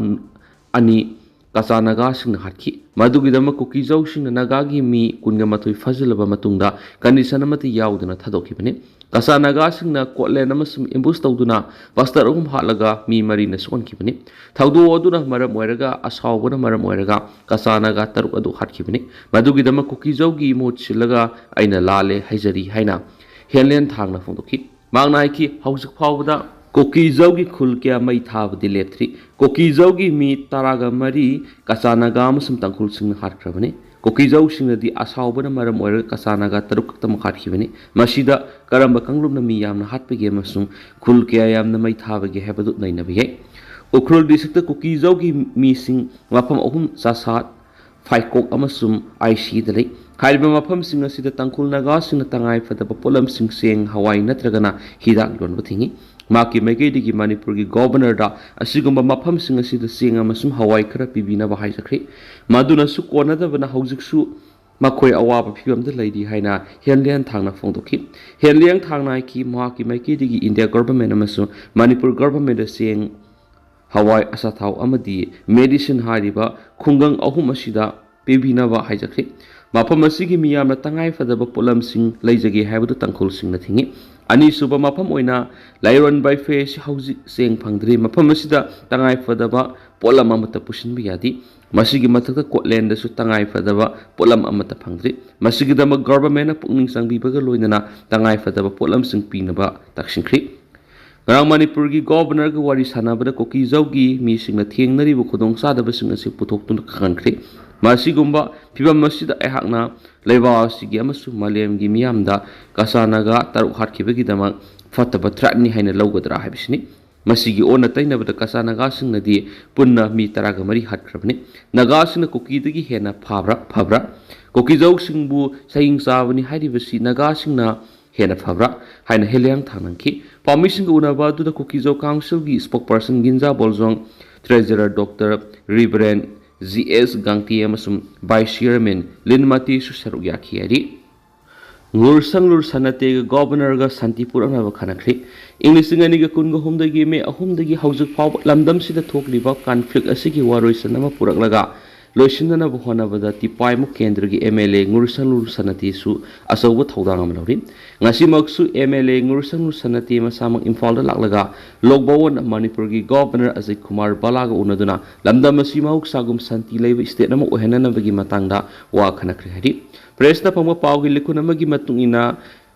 ꯑꯅꯤ ꯀꯆꯥ ꯅꯥꯒꯥꯁꯤꯡꯅ ꯍꯥꯠꯈꯤ꯫ ꯃꯗꯨꯒꯤꯗꯃꯛ ꯀꯨꯀꯤꯖꯧꯁꯤꯡꯅ ꯅꯥꯒꯥꯒꯤ ꯃꯤ ꯀꯨꯟꯒ ꯃꯥꯊꯣꯏ ꯐꯥꯖꯤꯜꯂꯕ ꯃꯇꯨꯡꯗ ꯀꯟꯗꯤꯁꯟ ꯑꯃꯠꯇ ꯌꯥꯎꯗꯅ ꯊꯥꯗꯣꯛꯈꯤꯕꯅꯤ꯫ ꯀꯆꯥ ꯅꯥꯒꯥꯁꯤꯡꯅ ꯀꯣꯠꯂꯦꯟ ꯑꯃꯁꯨꯡ ꯑꯦꯝꯕꯨꯁ ꯇꯧꯗꯨꯅ ꯄꯥꯁꯇꯔ ꯑꯍꯨꯝ ꯍꯥꯠꯂꯒ ꯃꯤ ꯃꯔꯤꯅ ꯁꯣꯛꯍꯟꯈꯤꯕꯅꯤ꯫ ꯊꯧꯗꯣꯛ ꯑꯗꯨꯅ ꯃꯔꯝ ꯑꯣꯏꯔꯒ, ꯑꯁꯥꯎꯕꯅ ꯃꯔꯝ ꯑꯣꯏꯔꯒ ꯀꯆꯥ ꯅꯥꯒꯥ ꯇꯔꯨꯛ ꯑꯗꯨ ꯍꯥꯠꯈꯤꯕꯅꯤ꯫ ꯃꯗꯨꯒꯤꯗꯃꯛ ꯀꯨꯀꯤꯖꯧꯒꯤ ꯃꯍꯨꯠ ꯁꯤꯜꯂꯒ ꯑꯩꯅ ꯂꯥꯜꯂꯦ ꯍꯥꯏꯖꯔꯤ ꯍꯥꯏꯅ ꯍꯦꯂꯦꯟ ꯊꯥꯡꯅ ꯐꯣꯡꯗꯣꯛꯈꯤ꯫ ꯃꯍꯥꯛꯅ ꯍꯥꯏꯈꯤ, ꯍꯧꯖꯤꯛ ꯐꯥꯎꯕꯗ ꯀꯨꯀꯤꯖꯧꯒꯤ ꯈꯨꯜ ꯀꯌꯥ ꯃꯩ ꯊꯥꯕꯗꯤ ꯂꯦꯞꯇ꯭ꯔꯤ꯫ ꯀꯨꯀꯤꯖꯧꯒꯤ ꯃꯤ ꯇꯔꯥꯒ ꯃꯔꯤ ꯀꯆꯥ ꯅꯥꯒꯥ ꯑꯃꯁꯨꯡ ꯇꯥꯡꯈꯨꯜꯁꯤꯡꯅ ꯍꯥꯠꯈ꯭ꯔꯕꯅꯤ꯫ ꯀꯨꯀꯤꯖꯧꯁꯤꯡꯅꯗꯤ ꯑꯁꯥꯎꯕꯅ ꯃꯔꯝ ꯑꯣꯏꯔꯒ ꯀꯆꯥ ꯅꯥꯒꯥ ꯇꯔꯨꯛ ꯈꯛꯇꯃꯛ ꯍꯥꯠꯈꯤꯕꯅꯤ꯫ ꯃꯁꯤꯗ ꯀꯔꯝꯕ ꯀꯥꯡꯂꯨꯞꯅ ꯃꯤ ꯌꯥꯝꯅ ꯍꯥꯠꯄꯒꯦ ꯑꯃꯁꯨꯡ ꯈꯨꯜ ꯀꯌꯥ ꯌꯥꯝꯅ ꯃꯩ ꯊꯥꯕꯒꯦ ꯍꯥꯏꯕꯗꯨ ꯅꯩꯅꯕ ꯌꯥꯏ꯫ ꯎꯈ꯭ꯔꯨꯜ ꯗꯤꯁꯇ꯭ꯔꯤꯛꯇ ꯀꯨꯀꯤꯖꯧꯒꯤ ꯃꯤꯁꯤꯡ ꯃꯐꯝ ꯑꯍꯨꯝ, ꯆꯥꯁꯥꯠ, ꯐꯥꯏꯀꯣꯛ ꯑꯃꯁꯨꯡ ꯑꯥꯏꯁꯤꯗ ꯂꯩ꯫ ꯍꯥꯏꯔꯤꯕ ꯃꯐꯝꯁꯤꯡ ꯑꯁꯤꯗ ꯇꯥꯡꯈꯨꯜ ꯅꯥꯒꯥꯁꯤꯡꯅ ꯇꯉꯥꯏ ꯐꯗꯕ ꯄꯣꯠꯂꯝꯁꯤꯡ, ꯆꯦꯡ, ꯍꯋꯥꯏ ꯅꯠꯇ꯭ꯔꯒꯅ ꯍꯤꯗꯥꯛ ꯌꯣꯟꯕ ꯊꯤꯡꯏ꯫ ꯃꯍꯥꯛꯀꯤ ꯃꯥꯏꯀꯩꯗꯒꯤ ꯃꯅꯤꯄꯨꯔꯒꯤ ꯒꯣꯕꯔꯅꯔꯗ ꯑꯁꯤꯒꯨꯝꯕ ꯃꯐꯝꯁꯤꯡ ꯑꯁꯤꯗ ꯆꯦꯡ ꯑꯃꯁꯨꯡ ꯍꯋꯥꯏ ꯈꯔ ꯄꯤꯕꯤꯅꯕ ꯍꯥꯏꯖꯈ꯭ꯔꯦ꯫ ꯃꯗꯨꯅꯁꯨ ꯀꯣꯟꯅꯗꯕꯅ ꯍꯧꯖꯤꯛꯁꯨ ꯃꯈꯣꯏ ꯑꯋꯥꯕ ꯐꯤꯕꯝꯗ ꯂꯩꯔꯤ ꯍꯥꯏꯅ ꯍꯦꯟꯂꯤꯌꯥꯡ ꯊꯥꯡꯅ ꯐꯣꯡꯗꯣꯛꯈꯤ꯫ ꯍꯦꯟꯂꯤꯌꯥꯡ ꯊꯥꯡꯅ ꯍꯥꯏꯈꯤ, ꯃꯍꯥꯛꯀꯤ ꯃꯥꯏꯀꯩꯗꯒꯤ ꯏꯟꯗꯤꯌꯥ ꯒꯣꯕꯔꯃꯦꯟ ꯑꯃꯁꯨꯡ ꯃꯅꯤꯄꯨꯔ ꯒꯣꯕꯔꯃꯦꯟꯗ ꯆꯦꯡ, ꯍꯋꯥꯏ, ꯑꯆꯥꯊꯥꯎ ꯑꯃꯗꯤ ꯃꯦꯗꯤꯁꯤꯟ ꯍꯥꯏꯔꯤꯕ ꯈꯨꯡꯒꯪ ꯑꯍꯨꯝ ꯑꯁꯤꯗ ꯄꯤꯕꯤꯅꯕ ꯍꯥꯏꯖꯈ꯭ꯔꯦ꯫ ꯃꯐꯝ ꯑꯁꯤꯒꯤ ꯃꯤꯌꯥꯝꯅ ꯇꯉꯥꯏ ꯐꯗꯕ ꯄꯣꯠꯂꯝꯁꯤꯡ ꯂꯩꯖꯒꯦ ꯍꯥꯏꯕꯗꯨ ꯇꯥꯡꯈꯨꯜꯁꯤꯡꯅ ꯊꯤꯡꯏ꯫ ꯑꯅꯤꯁꯨꯕ ꯃꯐꯝ ꯑꯣꯏꯅ ꯂꯥꯏꯔꯣꯟ ꯕꯥꯏꯐꯦ ꯑꯁꯤ ꯍꯧꯖꯤꯛ ꯆꯦꯡ ꯐꯪꯗ꯭ꯔꯤ꯫ ꯃꯐꯝ ꯑꯁꯤꯗ ꯇꯉꯥꯏ ꯐꯗꯕ ꯄꯣꯠꯂꯝ ꯑꯃꯠꯇ ꯄꯨꯁꯤꯟꯕ ꯌꯥꯗꯦ꯫ ꯃꯁꯤꯒꯤ ꯃꯊꯛꯇ ꯀꯣꯠꯂꯦꯟꯗꯁꯨ ꯇꯉꯥꯏ ꯐꯗꯕ ꯄꯣꯠꯂꯝ ꯑꯃꯠꯇ ꯐꯪꯗ꯭ꯔꯤ꯫ ꯃꯁꯤꯒꯤꯗꯃꯛ ꯒꯚꯔꯟꯃꯦꯟꯠꯅ ꯄꯨꯛꯅꯤꯡ ꯆꯪꯕꯤꯕꯒ ꯂꯣꯏꯅꯅ ꯇꯉꯥꯏ ꯐꯗꯕ ꯄꯣꯠꯂꯝꯁꯤꯡ ꯄꯤꯅꯕ ꯇꯛꯁꯤꯟꯈ꯭ꯔꯤ꯫ ꯉꯔꯥꯡ ꯃꯅꯤꯄꯨꯔꯒꯤ ꯒꯣꯚꯔꯅꯔꯒ ꯋꯥꯔꯤ ꯁꯥꯟꯅꯕꯗ ꯀꯨꯀꯤꯖꯧꯒꯤ ꯃꯤꯁꯤꯡꯅ ꯊꯦꯡꯅꯔꯤꯕ ꯈꯨꯗꯣꯡꯆꯥꯗꯕꯁꯤꯡ ꯑꯁꯤ ꯄꯨꯊꯣꯛꯇꯨꯅ ꯈꯪꯍꯟꯈ꯭ꯔꯤ꯫ ꯃꯁꯤꯒꯨꯝꯕ ꯐꯤꯚꯝ ꯑꯁꯤꯗ ꯑꯩꯍꯥꯛꯅ ꯂꯩꯕꯥꯛ ꯑꯁꯤꯒꯤ ꯑꯃꯁꯨꯡ ꯃꯥꯂꯦꯝꯒꯤ ꯃꯤꯌꯥꯝꯗ ꯀꯆꯥ ꯅꯥꯒꯥ ꯇꯔꯨꯛ ꯍꯥꯠꯈꯤꯕꯒꯤꯗꯃꯛ ꯐꯠꯇꯕ ꯊ꯭ꯔꯦꯠꯅꯤ ꯍꯥꯏꯅ ꯂꯧꯒꯗ꯭ꯔꯥ ꯍꯥꯏꯕꯁꯤꯅꯤ꯫ ꯃꯁꯤꯒꯤ ꯑꯣꯟꯅ ꯇꯩꯅꯕꯗ ꯀꯆꯥ ꯅꯥꯒꯥꯁꯤꯡꯅꯗꯤ ꯄꯨꯟꯅ ꯃꯤ ꯇꯔꯥꯒ ꯃꯔꯤ ꯍꯥꯠꯈ꯭ꯔꯕꯅꯤ꯫ ꯅꯥꯒꯥꯁꯤꯡꯅ ꯀꯨꯀꯤꯗꯒꯤ ꯍꯦꯟꯅ ꯐꯕ꯭ꯔꯥ ꯐꯕ꯭ꯔꯥ? ꯀꯨꯀꯤꯖꯧꯁꯤꯡꯕꯨ ꯁꯍꯤꯡ ꯆꯥꯕꯅꯤ ꯍꯥꯏꯔꯤꯕꯁꯤ ꯅꯥꯒꯥꯁꯤꯡꯅ ꯍꯦꯟꯅ ꯐꯕ꯭ꯔꯥ ꯍꯥꯏꯅ ꯍꯦꯂꯤꯌꯥꯡ ꯊꯥꯡꯅꯈꯤ꯫ ꯄꯥꯎꯃꯤꯁꯤꯡꯒ ꯎꯅꯕ ꯑꯗꯨꯗ ꯀꯨꯀꯤꯖꯧ ꯀꯥꯎꯟꯁꯤꯜꯒꯤ ꯁ꯭ꯄꯣꯛꯄꯔꯁꯟ ꯒꯤꯟꯖꯥ ꯕꯣꯜꯖꯣꯡ, ꯇ꯭ꯔꯦꯖꯔꯔ ꯗꯣꯛꯇꯔ ꯔꯤꯕꯔꯦꯟ ꯖꯤ ꯑꯦꯁ ꯒꯥꯡꯇꯤ ꯑꯃꯁꯨꯡ ꯚꯥꯏꯁ ꯆꯤꯌꯔꯃꯦꯟ ꯂꯤꯟ ꯃꯥꯇꯤꯁꯨ ꯁꯔꯨꯛ ꯌꯥꯈꯤ ꯍꯥꯏꯔꯤ꯫ ꯉꯨꯔꯁꯪꯂꯨꯔ ꯁꯅꯇꯦꯒ ꯒꯣꯚꯔꯅꯔꯒ ꯁꯥꯟꯇꯤ ꯄꯨꯔꯛꯅꯕ ꯈꯟꯅꯈ꯭ꯔꯤ꯫ ꯏꯪ ꯂꯤꯁꯤꯡ ꯑꯅꯤꯒ ꯀꯨꯟꯒ ꯍꯨꯝꯗꯒꯤ ꯃꯦ ꯑꯍꯨꯝꯗꯒꯤ ꯍꯧꯖꯤꯛ ꯐꯥꯎꯕ ꯂꯝꯗꯝꯁꯤꯗ ꯊꯣꯛꯂꯤꯕ ꯀꯟꯐ꯭ꯂꯤꯛ ꯑꯁꯤꯒꯤ ꯋꯥꯔꯣꯏꯁꯤꯟ ꯑꯃ ꯄꯨꯔꯛꯂꯒ ꯂꯣꯏꯁꯤꯟꯅꯅꯕ ꯍꯣꯠꯅꯕꯗ ꯇꯤꯄꯥꯏꯃꯨ ꯀꯦꯟꯗ꯭ꯔꯒꯤ ꯑꯦꯝ ꯑꯦꯜ ꯑꯦ ꯉꯨꯔꯁꯪꯂꯨꯔ ꯁꯅꯇꯦꯁꯨ ꯑꯆꯧꯕ ꯊꯧꯗꯥꯡ ꯑꯃ ꯂꯧꯔꯤ꯫ ꯉꯁꯤꯃꯛꯁꯨ ꯑꯦꯝ ꯑꯦꯜ ꯑꯦ ꯉꯨꯔꯁꯪꯂꯨꯔ ꯁꯅꯇꯦ ꯃꯁꯥꯃꯛ ꯏꯝꯐꯥꯜꯗ ꯂꯥꯛꯂꯒ ꯂꯣꯛ ꯚꯋꯟꯗ ꯃꯅꯤꯄꯨꯔꯒꯤ ꯒꯣꯚꯔꯅꯔ ꯑꯖꯤꯠ ꯀꯨꯃꯥꯔ ꯚꯜꯂꯥꯒ ꯎꯅꯗꯨꯅ ꯂꯝꯗꯝ ꯑꯁꯤ ꯃꯍꯧꯁꯥꯒꯨꯝ ꯁꯥꯟꯇꯤ ꯂꯩꯕ ꯁ꯭ꯇꯦꯠ ꯑꯃ ꯑꯣꯏꯍꯟꯅꯅꯕꯒꯤ ꯃꯇꯥꯡꯗ ꯋꯥ ꯈꯟꯅꯈ꯭ꯔꯦ ꯍꯥꯏꯔꯤ꯫ ꯄ꯭ꯔꯦꯁꯇ ꯐꯪꯕ ꯄꯥꯎꯒꯤ ꯂꯤꯈꯨꯟ ꯑꯃꯒꯤ ꯃꯇꯨꯡ ꯏꯟꯅ,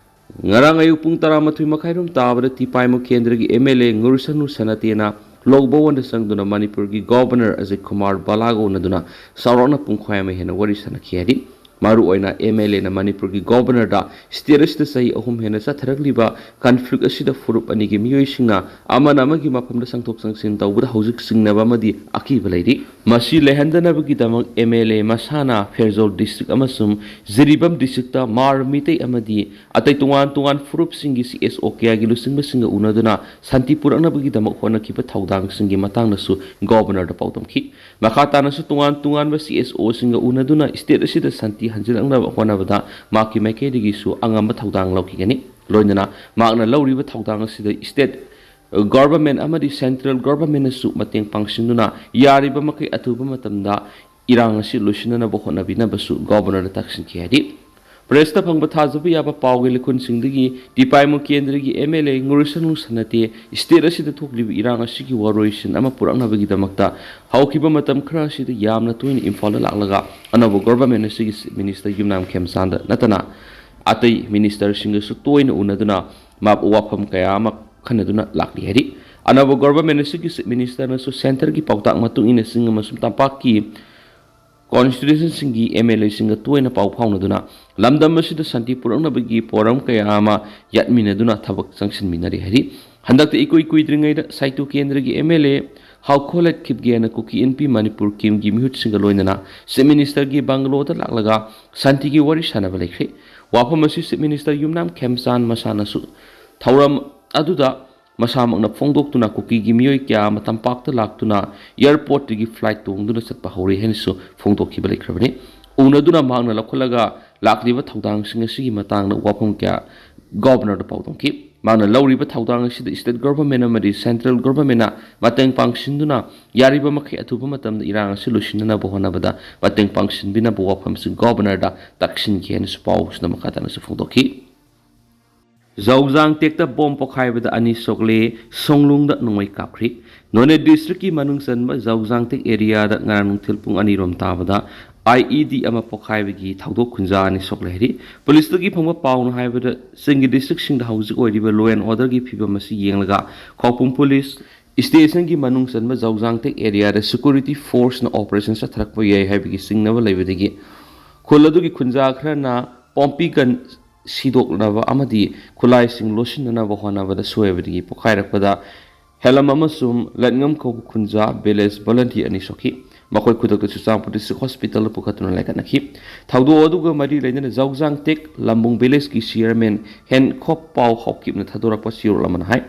ꯉꯔꯥꯡ ꯑꯌꯨꯛ ꯄꯨꯡ ꯇꯔꯥꯃꯥꯊꯣꯏ ꯃꯈꯥꯏꯔꯣꯝ ꯇꯥꯕꯗ ꯇꯤꯄꯥꯏꯃꯨ ꯀꯦꯟꯗ꯭ꯔꯒꯤ ꯑꯦꯝ ꯑꯦꯜ ꯑꯦ ꯉꯨꯔꯁꯪꯂꯨꯔ ꯁꯅꯇꯦꯅ ꯂꯣꯛ ꯚꯋꯟꯗ ꯆꯪꯗꯨꯅ ꯃꯅꯤꯄꯨꯔꯒꯤ ꯒꯣꯚꯔꯅꯔ ꯑꯖꯤꯠ ꯀꯨꯃꯥꯔ ꯚꯜꯂꯥꯒ ꯎꯅꯗꯨꯅ ꯆꯥꯎꯔꯥꯛꯅ ꯄꯨꯡꯈꯥꯏ ꯑꯃ ꯍꯦꯟꯅ ꯋꯥꯔꯤ ꯁꯥꯟꯅꯈꯤ ꯍꯥꯏꯔꯤ꯫ ꯃꯔꯨꯑꯣꯏꯅ ꯑꯦꯝ ꯑꯦꯜ ꯑꯦꯅ ꯃꯅꯤꯄꯨꯔꯒꯤ ꯒꯣꯚꯔꯅꯔꯗ ꯁ꯭ꯇꯦꯠ ꯑꯁꯤꯗ ꯆꯍꯤ ꯑꯍꯨꯝ ꯍꯦꯟꯅ ꯆꯠꯊꯔꯛꯂꯤꯕ ꯀꯟꯐ꯭ꯂꯤꯛ ꯑꯁꯤꯗ ꯐꯨꯔꯨꯞ ꯑꯅꯤꯒꯤ ꯃꯤꯑꯣꯏꯁꯤꯡꯅ ꯑꯃꯅ ꯑꯃꯒꯤ ꯃꯐꯝꯗ ꯆꯪꯊꯣꯛ ꯆꯪꯁꯤꯟ ꯇꯧꯕꯗ ꯍꯧꯖꯤꯛ ꯆꯤꯡꯅꯕ ꯑꯃꯗꯤ ꯑꯀꯤꯕ ꯂꯩꯔꯤ꯫ ꯃꯁꯤ ꯂꯩꯍꯟꯗꯅꯕꯒꯤꯗꯃꯛ ꯑꯦꯝ ꯑꯦꯜ ꯑꯦ ꯃꯁꯥꯅ ꯐꯦꯔꯖꯧ ꯗꯤꯁꯇ꯭ꯔꯤꯛ ꯑꯃꯁꯨꯡ ꯖꯤꯔꯤꯕꯥꯝ ꯗꯤꯁꯇ꯭ꯔꯤꯛꯇ ꯃꯥꯔ ꯃꯤꯇꯩ ꯑꯃꯗꯤ ꯑꯇꯩ ꯇꯣꯉꯥꯟ ꯇꯣꯉꯥꯟ ꯐꯨꯔꯨꯞꯁꯤꯡꯒꯤ ꯁꯤ ꯑꯦꯁ ꯑꯣ ꯀꯌꯥꯒꯤ ꯂꯨꯆꯤꯡꯕꯁꯤꯡꯒ ꯎꯅꯗꯨꯅ ꯁꯥꯟꯇꯤ ꯄꯨꯔꯛꯅꯕꯒꯤꯗꯃꯛ ꯍꯣꯠꯅꯈꯤꯕ ꯊꯧꯗꯥꯡꯁꯤꯡꯒꯤ ꯃꯇꯥꯡꯗꯁꯨ ꯒꯣꯚꯔꯅꯔꯗ ꯄꯥꯎꯗꯝꯈꯤ꯫ ꯃꯈꯥ ꯇꯥꯅꯁꯨ ꯇꯣꯉꯥꯟ ꯇꯣꯉꯥꯟꯕ ꯁꯤ ꯑꯦꯁ ꯑꯣꯁꯤꯡꯒ ꯎꯅꯗꯨꯅ ꯁ꯭ꯇꯦꯠ ꯑꯁꯤꯗ ꯁꯥꯟꯇꯤ ꯍꯟꯖꯤꯜꯂꯛꯅꯕ ꯍꯣꯠꯅꯕꯗ ꯃꯍꯥꯛꯀꯤ ꯃꯥꯏꯀꯩꯗꯒꯤꯁꯨ ꯑꯉꯝꯕ ꯊꯧꯗꯥꯡ ꯂꯧꯈꯤꯒꯅꯤ꯫ ꯂꯣꯏꯅꯅ ꯃꯍꯥꯛꯅ ꯂꯧꯔꯤꯕ ꯊꯧꯗꯥꯡ ꯑꯁꯤꯗ ꯁ꯭ꯇꯦꯠ ꯒꯣꯚꯔꯟꯃꯦꯟꯠ ꯑꯃꯗꯤ ꯁꯦꯟꯇ꯭ꯔꯦꯜ ꯒꯣꯚꯔꯟꯃꯦꯟꯠꯅꯁꯨ ꯃꯇꯦꯡ ꯄꯥꯡꯁꯤꯟꯗꯨꯅ ꯌꯥꯔꯤꯕ ꯃꯈꯩ ꯑꯊꯨꯕ ꯃꯇꯝꯗ ꯏꯔꯥꯡ ꯑꯁꯤ ꯂꯣꯏꯁꯤꯟꯅꯅꯕ ꯍꯣꯠꯅꯕꯤꯅꯕꯁꯨ ꯒꯣꯚꯔꯅꯔꯗ ꯇꯥꯛꯁꯤꯟꯈꯤ ꯍꯥꯏꯔꯤ꯫ ꯄ꯭ꯔꯦꯁꯇ ꯐꯪꯕ ꯊꯥꯖꯕ ꯌꯥꯕ ꯄꯥꯎꯒꯤ ꯂꯤꯈꯨꯟꯁꯤꯡꯗꯒꯤ ꯇꯤꯄꯥꯏꯃꯨ ꯀꯦꯟꯗ꯭ꯔꯒꯤ ꯑꯦꯝ ꯑꯦꯜ ꯑꯦ ꯉꯨꯔꯤꯁꯅꯨ ꯁꯅꯥꯇꯦ ꯁ꯭ꯇꯦꯠ ꯑꯁꯤꯗ ꯊꯣꯛꯂꯤꯕ ꯏꯔꯥꯡ ꯑꯁꯤꯒꯤ ꯋꯥꯔꯣꯏꯁꯤꯟ ꯑꯃ ꯄꯨꯔꯛꯅꯕꯒꯤꯗꯃꯛꯇ ꯍꯧꯈꯤꯕ ꯃꯇꯝ ꯈꯔ ꯑꯁꯤꯗ ꯌꯥꯝꯅ ꯇꯣꯏꯅ ꯏꯝꯐꯥꯜꯗ ꯂꯥꯛꯂꯒ ꯑꯅꯧꯕ ꯒꯣꯚꯔꯟꯃꯦꯟꯠ ꯑꯁꯤꯒꯤ ꯆꯤꯐ ꯃꯤꯅꯤꯁꯇꯔ ꯌꯨꯝꯅꯥꯝ ꯈꯦꯝꯆꯥꯟꯗ ꯅꯠꯇꯅ ꯑꯇꯩ ꯃꯤꯅꯤꯁꯇꯔꯁꯤꯡꯒꯁꯨ ꯇꯣꯏꯅ ꯎꯅꯗꯨꯅ ꯃꯥ ꯋꯥꯐꯝ ꯀꯌꯥ ꯑꯃ ꯈꯟꯅꯗꯨꯅ ꯂꯥꯛꯂꯤ ꯍꯥꯏꯔꯤ꯫ ꯑꯅꯧꯕ ꯒꯣꯚꯔꯟꯃꯦꯟꯠ ꯑꯁꯤꯒꯤ ꯆꯤꯐ ꯃꯤꯅꯤꯁꯇꯔꯅꯁꯨ ꯁꯦꯟꯇꯔꯒꯤ ꯄꯥꯎꯇꯥꯛ ꯃꯇꯨꯡ ꯏꯟꯅ ꯆꯤꯡ ꯑꯃꯁꯨꯡ ꯇꯝꯄꯥꯛꯀꯤ ꯀꯣꯟꯁꯇꯤꯇ꯭ꯌꯨꯁꯟꯁꯤꯡꯒꯤ ꯑꯦꯝ ꯑꯦꯜ ꯑꯦꯁꯤꯡꯒ ꯇꯣꯏꯅ ꯄꯥꯎ ꯐꯥꯎꯅꯗꯨꯅ ꯂꯝꯗꯝ ꯑꯁꯤꯗ ꯁꯥꯟꯇꯤ ꯄꯨꯔꯛꯅꯕꯒꯤ ꯄꯣꯔꯝ ꯀꯌꯥ ꯑꯃ ꯌꯥꯠꯃꯤꯟꯅꯗꯨꯅ ꯊꯕꯛ ꯆꯪꯁꯤꯟꯃꯤꯟꯅꯔꯤ ꯍꯥꯏꯔꯤ꯫ ꯍꯟꯗꯛꯇ ꯏꯀꯨꯏ ꯀꯨꯏꯗ꯭ꯔꯤꯉꯩꯗ ꯁꯥꯏꯇꯨ ꯀꯦꯟꯗ꯭ꯔꯒꯤ ꯑꯦꯝ ꯑꯦꯜ ꯑꯦ ꯍꯥꯎꯈꯣꯂꯠ ꯈꯤꯞꯒꯦꯅ ꯀꯨꯀꯤ ꯏꯟꯄꯤ ꯃꯅꯤꯄꯨꯔ ꯀꯤꯝꯒꯤ ꯃꯤꯍꯨꯠꯁꯤꯡꯒ ꯂꯣꯏꯅꯅ ꯆꯤꯐ ꯃꯤꯅꯤꯁꯇꯔꯒꯤ ꯕꯪꯒꯂꯣꯗ ꯂꯥꯛꯂꯒ ꯁꯥꯟꯇꯤꯒꯤ ꯋꯥꯔꯤ ꯁꯥꯟꯅꯕ ꯂꯩꯈ꯭ꯔꯦ꯫ ꯋꯥꯐꯝ ꯑꯁꯤ ꯆꯤꯐ ꯃꯤꯅꯤꯁꯇꯔ ꯌꯨꯝꯅꯥꯝ ꯈꯦꯝꯆꯥꯟ ꯃꯁꯥꯅꯁꯨ ꯊꯧꯔꯝ ꯑꯗꯨꯗ ꯃꯁꯥꯃꯛꯅ ꯐꯣꯡꯗꯣꯛꯇꯨꯅ ꯀꯨꯀꯤꯒꯤ ꯃꯤꯑꯣꯏ ꯀꯌꯥ ꯑꯃ ꯇꯝꯄꯥꯛꯇ ꯂꯥꯛꯇꯨꯅ ꯑꯦꯌꯔꯄꯣꯔꯠꯇꯒꯤ ꯐ꯭ꯂꯥꯏꯠ ꯇꯣꯡꯗꯨꯅ ꯆꯠꯄ ꯍꯧꯔꯦ ꯍꯥꯏꯅꯁꯨ ꯐꯣꯡꯗꯣꯛꯈꯤꯕ ꯂꯩꯈ꯭ꯔꯕꯅꯤ꯫ ꯎꯅꯗꯨꯅ ꯃꯍꯥꯛꯅ ꯂꯧꯈꯠꯂꯒ ꯂꯥꯛꯂꯤꯕ ꯊꯧꯗꯥꯡꯁꯤꯡ ꯑꯁꯤꯒꯤ ꯃꯇꯥꯡꯗ ꯋꯥꯐꯝ ꯀꯌꯥ ꯒꯣꯚꯔꯅꯔꯗ ꯄꯥꯎꯗꯝꯈꯤ꯫ ꯃꯍꯥꯛꯅ ꯂꯧꯔꯤꯕ ꯊꯧꯗꯥꯡ ꯑꯁꯤꯗ ꯁ꯭ꯇꯦꯠ ꯒꯣꯚꯔꯟꯃꯦꯟꯠ ꯑꯃꯗꯤ ꯁꯦꯟꯇ꯭ꯔꯦꯜ ꯒꯣꯚꯔꯟꯃꯦꯟꯠꯅ ꯃꯇꯦꯡ ꯄꯥꯡꯁꯤꯟꯗꯨꯅ ꯌꯥꯔꯤꯕ ꯃꯈꯩ ꯑꯊꯨꯕ ꯃꯇꯝꯗ ꯏꯔꯥꯡ ꯑꯁꯤ ꯂꯣꯏꯁꯤꯟꯅꯅꯕ ꯍꯣꯠꯅꯕꯗ ꯃꯇꯦꯡ ꯄꯥꯡꯁꯤꯟꯕꯤꯅꯕ ꯋꯥꯐꯝꯁꯤ ꯒꯣꯚꯔꯅꯔꯗ ꯇꯛꯁꯤꯟꯈꯤ ꯍꯥꯏꯅꯁꯨ ꯄꯥꯎꯁꯤꯅ ꯃꯈꯥ ꯇꯥꯅꯁꯨ ꯐꯣꯡꯗꯣꯛꯈꯤ꯫ ꯖꯧꯖꯥꯡ ꯇꯦꯛꯇ ꯕꯣꯝ ꯄꯣꯈꯥꯏꯕꯗ ꯑꯅꯤ ꯁꯣꯛꯂꯦ, ꯁꯣꯡꯂꯨꯡꯗ ꯅꯣꯡꯃꯩ ꯀꯥꯞꯈ꯭ꯔꯤ꯫ ꯅꯣꯅꯦ ꯗꯤꯁꯇ꯭ꯔꯤꯛꯀꯤ ꯃꯅꯨꯡ ꯆꯟꯕ ꯖꯧꯖꯥꯡ ꯇꯦꯛ ꯑꯦꯔꯤꯌꯥꯗ ꯉꯔꯥꯡ ꯅꯨꯡꯊꯤꯜ ꯄꯨꯡ ꯑꯅꯤꯔꯣꯝ ꯇꯥꯕꯗ ꯑꯥꯏ ꯏ ꯗꯤ ꯑꯃ ꯄꯣꯈꯥꯏꯕꯒꯤ ꯊꯧꯗꯣꯛ ꯈꯨꯟꯖꯥ ꯑꯅꯤ ꯁꯣꯛꯂꯦ ꯍꯥꯏꯔꯤ꯫ ꯄꯨꯂꯤꯁꯇꯒꯤ ꯐꯪꯕ ꯄꯥꯎꯅ ꯍꯥꯏꯕꯗ ꯆꯤꯡꯒꯤ ꯗꯤꯁꯇ꯭ꯔꯤꯛꯁꯤꯡꯗ ꯍꯧꯖꯤꯛ ꯑꯣꯏꯔꯤꯕ law and orderꯒꯤ ꯐꯤꯕꯝ ꯑꯁꯤ ꯌꯦꯡꯂꯒ ꯈꯧꯄꯨꯝ ꯄꯨꯂꯤꯁ ꯁ꯭ꯇꯦꯁꯟꯒꯤ ꯃꯅꯨꯡ ꯆꯟꯕ ꯖꯧꯖꯥꯡ ꯇꯦꯛ ꯑꯦꯔꯤꯌꯥꯗ ꯁꯦꯀ꯭ꯌꯨꯔꯤꯇꯤ ꯐꯣꯔꯁꯅ ꯑꯣꯄꯔꯦꯁꯟ ꯆꯠꯊꯔꯛꯄ ꯌꯥꯏ ꯍꯥꯏꯕꯒꯤ ꯆꯤꯡꯅꯕ ꯂꯩꯕꯗꯒꯤ ꯈꯨꯜ ꯑꯗꯨꯒꯤ ꯈꯨꯟꯖꯥ ꯈꯔꯅ ꯄꯣꯝꯄꯤ ꯒꯟ ꯁꯤꯗꯣꯛꯅꯕ ꯑꯃꯗꯤ ꯈꯨꯠꯂꯥꯏꯁꯤꯡ ꯂꯣꯠꯁꯤꯟꯅꯅꯕ ꯍꯣꯠꯅꯕꯗ ꯁꯣꯏꯕꯗꯒꯤ ꯄꯣꯈꯥꯏꯔꯛꯄꯗ ꯍꯦꯂꯝ ꯑꯃꯁꯨꯡ ꯂꯠꯉꯝ ꯀꯧꯕ ꯈꯨꯟꯖꯥ ꯚꯤꯂꯦꯖ ꯚꯣꯂꯟꯇꯤꯌꯔ ꯑꯅꯤ ꯁꯣꯛꯈꯤ꯫ ꯃꯈꯣꯏ ꯈꯨꯗꯛꯇ ꯆꯨꯔꯆꯥꯟꯄꯨꯔ ꯗꯤꯁꯇ꯭ꯔꯤꯛ ꯍꯣꯁꯄꯤꯇꯥꯜꯗ ꯄꯨꯈꯠꯇꯨꯅ ꯂꯥꯏꯀꯠꯅꯈꯤ꯫ ꯊꯧꯗꯣꯛ ꯑꯗꯨꯒ ꯃꯔꯤ ꯂꯩꯅꯅ ꯖꯧꯖꯥꯡ ꯇꯦꯛ ꯂꯝꯕꯨꯡ ꯚꯤꯂꯦꯖꯀꯤ ꯆꯤꯌꯔꯃꯦꯟ ꯍꯦꯟꯈꯣꯞ ꯄꯥꯎ ꯍꯥꯎꯀꯤꯞꯅ ꯊꯥꯗꯣꯔꯛꯄ ꯆꯦꯔꯣꯜ ꯑꯃꯅ ꯍꯥꯏ,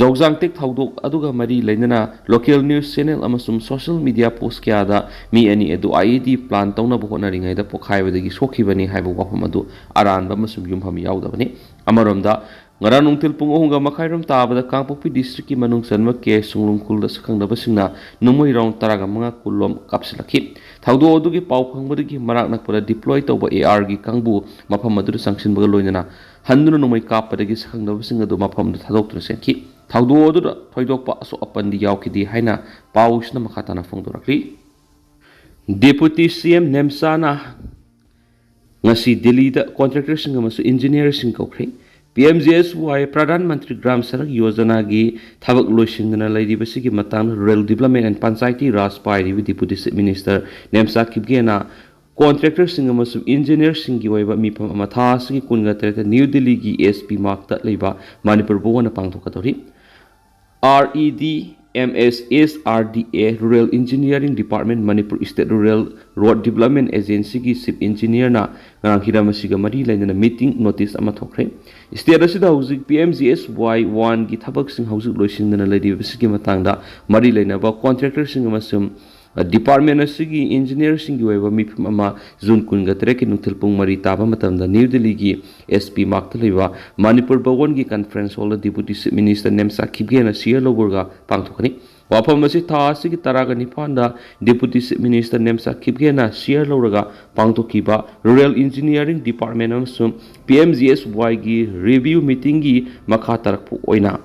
ꯖꯧꯖꯥꯡ ꯇꯦꯛ ꯊꯧꯗꯣꯛ ꯑꯗꯨꯒ ꯃꯔꯤ ꯂꯩꯅꯅ ꯂꯣꯀꯦꯜ ꯅ꯭ꯌꯨꯁ ꯆꯦꯅꯦꯜ ꯑꯃꯁꯨꯡ ꯁꯣꯁꯤꯌꯦꯜ ꯃꯤꯗꯤꯌꯥ ꯄꯣꯁ ꯀꯌꯥꯗ ꯃꯤ ꯑꯅꯤ ꯑꯗꯨ ꯑꯥꯏ ꯏ ꯗꯤ ꯄ꯭ꯂꯥꯟ ꯇꯧꯅꯕ ꯍꯣꯠꯅꯔꯤꯉꯩꯗ ꯄꯣꯈꯥꯏꯕꯗꯒꯤ ꯁꯣꯛꯈꯤꯕꯅꯤ ꯍꯥꯏꯕ ꯋꯥꯐꯝ ꯑꯗꯨ ꯑꯔꯥꯟꯕ ꯑꯃꯁꯨꯡ ꯌꯨꯝꯐꯝ ꯌꯥꯎꯗꯕꯅꯤ꯫ ꯑꯃꯔꯣꯝꯗ, ꯉꯔꯥꯡ ꯅꯨꯡꯊꯤꯜ ꯄꯨꯡ ꯑꯍꯨꯝꯒ ꯃꯈꯥꯏꯔꯣꯝ ꯇꯥꯕꯗ ꯀꯥꯡꯄꯣꯛꯄꯤ ꯗꯤꯁꯇ꯭ꯔꯤꯛꯀꯤ ꯃꯅꯨꯡ ꯆꯟꯕ ꯀꯦ ꯁꯨꯡꯂꯨꯡ ꯈꯨꯜꯗ ꯁꯛꯈꯪꯅꯕꯁꯤꯡꯅ ꯅꯣꯡꯃꯩ ꯔꯥꯎꯟ ꯇꯔꯥꯒ ꯃꯉꯥ ꯀꯨꯟꯂꯣꯝ ꯀꯥꯞꯁꯤꯜꯂꯛꯈꯤ꯫ ꯊꯧꯗꯣꯛ ꯑꯗꯨꯒꯤ ꯄꯥꯎ ꯐꯪꯕꯗꯒꯤ ꯃꯅꯥꯛ ꯅꯛꯄꯗ deploy ꯇꯧꯕ AR ꯒꯤ ꯀꯥꯡꯕꯨ ꯃꯐꯝ ꯑꯗꯨꯗ ꯆꯪꯁꯤꯟꯕꯒ ꯂꯣꯏꯅꯅ ꯍꯟꯗꯨꯅ ꯅꯣꯡꯃꯩ ꯀꯥꯞꯄꯗꯒꯤ ꯁꯛꯈꯪꯗꯕꯁꯤꯡ ꯑꯗꯨ ꯃꯐꯝꯗꯨ ꯊꯥꯗꯣꯛꯇꯨꯅ ꯆꯦꯟꯈꯤ꯫ ꯊꯧꯗꯣꯛ ꯑꯗꯨꯗ ꯊꯣꯏꯗꯣꯛꯄ ꯑꯁꯣꯛ ꯑꯄꯟꯗꯤ ꯌꯥꯎꯈꯤꯗꯦ ꯍꯥꯏꯅ ꯄꯥꯎꯁꯤꯅ ꯃꯈꯥ ꯇꯥꯅ ꯐꯣꯡꯗꯣꯔꯛꯂꯤ꯫ Deputy CM ꯅꯦꯝꯆꯥꯅ ꯉꯁꯤ ꯗꯤꯜꯂꯤꯗ contractorꯁꯤꯡ ꯑꯃꯁꯨꯡ engineerꯁꯤꯡ ꯀꯧꯈ꯭ꯔꯦ꯫ PMGSY, ꯄ꯭ꯔꯙꯥꯟ ꯃꯟꯇ꯭ꯔꯤ ꯒ꯭ꯔꯥꯝ ꯁꯗꯛ ꯌꯣꯖꯅꯥꯒꯤ ꯊꯕꯛ ꯂꯣꯏꯁꯤꯟꯗꯅ ꯂꯩꯔꯤꯕꯁꯤꯒꯤ ꯃꯇꯥꯡꯗ Rural Development and Panchayati Raj ꯄꯥꯏꯔꯤꯕ Deputy Chief Minister ꯅꯦꯝꯆꯥ ꯈꯤꯞꯒꯦꯅ contractorꯁꯤꯡ ꯑꯃꯁꯨꯡ engineerꯁꯤꯡꯒꯤ ꯑꯣꯏꯕ ꯃꯤꯐꯝ ꯑꯃ ꯊꯥ ꯑꯁꯤꯒꯤ ꯀꯨꯟꯒ ꯇꯔꯦꯠꯇ ꯅ꯭ꯌꯨ ꯗꯤꯜꯂꯤꯒꯤ SP ꯃꯥꯛꯇ ꯂꯩꯕ Manipur ꯚꯋꯟꯗ ꯄꯥꯡꯊꯣꯛꯀꯗꯧꯔꯤ꯫ REDMSSRDA, Rural Engineering Department, Manipur State Rural Road Development Agencyꯒꯤ Chief Engineerꯅ ꯉꯔꯥꯡ ꯍꯤꯔꯝ ꯑꯁꯤꯒ ꯃꯔꯤ ꯂꯩꯅꯅ meeting notice ꯑꯃ ꯊꯣꯛꯈ꯭ꯔꯦ꯫ State ꯑꯁꯤꯗ ꯍꯧꯖꯤꯛ PMGSY oneꯒꯤ ꯊꯕꯛꯁꯤꯡ ꯍꯧꯖꯤꯛ ꯂꯣꯏꯁꯤꯟꯗꯅ ꯂꯩꯔꯤꯕꯁꯤꯒꯤ ꯃꯇꯥꯡꯗ ꯃꯔꯤ ꯂꯩꯅꯕ contractorꯁꯤꯡ ꯑꯃꯁꯨꯡ department ꯑꯁꯤꯒꯤ engineerꯁꯤꯡꯒꯤ ꯑꯣꯏꯕ ꯃꯤꯐꯝ ꯑꯃ ꯖꯨꯟ ꯀꯨꯟꯒ ꯇꯔꯦꯠꯀꯤ ꯅꯨꯡꯊꯤꯜ ꯄꯨꯡ ꯃꯔꯤ ꯇꯥꯕ ꯃꯇꯝꯗ ꯅ꯭ꯌꯨ ꯗꯤꯜꯂꯤꯒꯤ SP ꯃꯥꯛꯇ ꯂꯩꯕ Manipur ꯚꯋꯟꯒꯤ conference hallꯗ Deputy Chief Minister Nemcha ꯈꯤꯞꯒꯦꯅ chair ꯂꯧꯕꯒ ꯄꯥꯡꯊꯣꯛꯀꯅꯤ꯫ ꯋꯥꯐꯝ ꯑꯁꯤ ꯊꯥ ꯑꯁꯤꯒꯤ ꯇꯔꯥꯒ ꯅꯤꯄꯥꯟꯗ Deputy Chief Minister Nemcha ꯈꯤꯞꯒꯦꯅ chair ꯂꯧꯔꯒ ꯄꯥꯡꯊꯣꯛꯈꯤꯕ Rural Engineering Department ꯑꯃꯁꯨꯡ PMGSYꯒꯤ review meetingꯒꯤ ꯃꯈꯥ ꯇꯥꯔꯛꯄ ꯑꯣꯏꯅ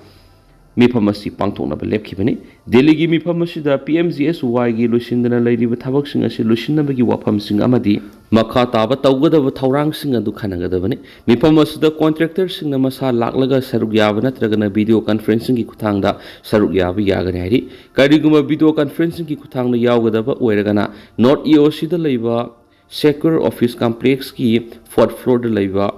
ꯃꯤꯐꯝ ꯑꯁꯤ ꯄꯥꯡꯊꯣꯛꯅꯕ ꯂꯦꯞꯈꯤꯕꯅꯤ꯫ ꯗꯦꯜꯂꯤꯒꯤ ꯃꯤꯐꯝ ꯑꯁꯤꯗ PMGSYꯒꯤ ꯂꯣꯏꯁꯤꯟꯗꯅ ꯂꯩꯔꯤꯕ ꯊꯕꯛꯁꯤꯡ ꯑꯁꯤ ꯂꯣꯏꯁꯤꯟꯅꯕꯒꯤ ꯋꯥꯐꯝꯁꯤꯡ ꯑꯃꯗꯤ ꯃꯈꯥ ꯇꯥꯕ ꯇꯧꯒꯗꯕ ꯊꯧꯔꯥꯡꯁꯤꯡ ꯑꯗꯨ ꯈꯟꯅꯒꯗꯕꯅꯤ꯫ ꯃꯤꯐꯝ ꯑꯁꯤꯗ contractorꯁꯤꯡꯅ ꯃꯁꯥ ꯂꯥꯛꯂꯒ ꯁꯔꯨꯛ ꯌꯥꯕ ꯅꯠꯇ꯭ꯔꯒꯅ video conferencingꯒꯤ ꯈꯨꯠꯊꯥꯡꯗ ꯁꯔꯨꯛ ꯌꯥꯕ ꯌꯥꯒꯅꯤ ꯍꯥꯏꯔꯤ꯫ ꯀꯔꯤꯒꯨꯝꯕ video conferencingꯒꯤ ꯈꯨꯠꯊꯥꯡꯗ ꯌꯥꯎꯒꯗꯕ ꯑꯣꯏꯔꯒꯅ North EOCꯗ ꯂꯩꯕ Secure Office Complexꯀꯤ fourth floorꯗ ꯂꯩꯕ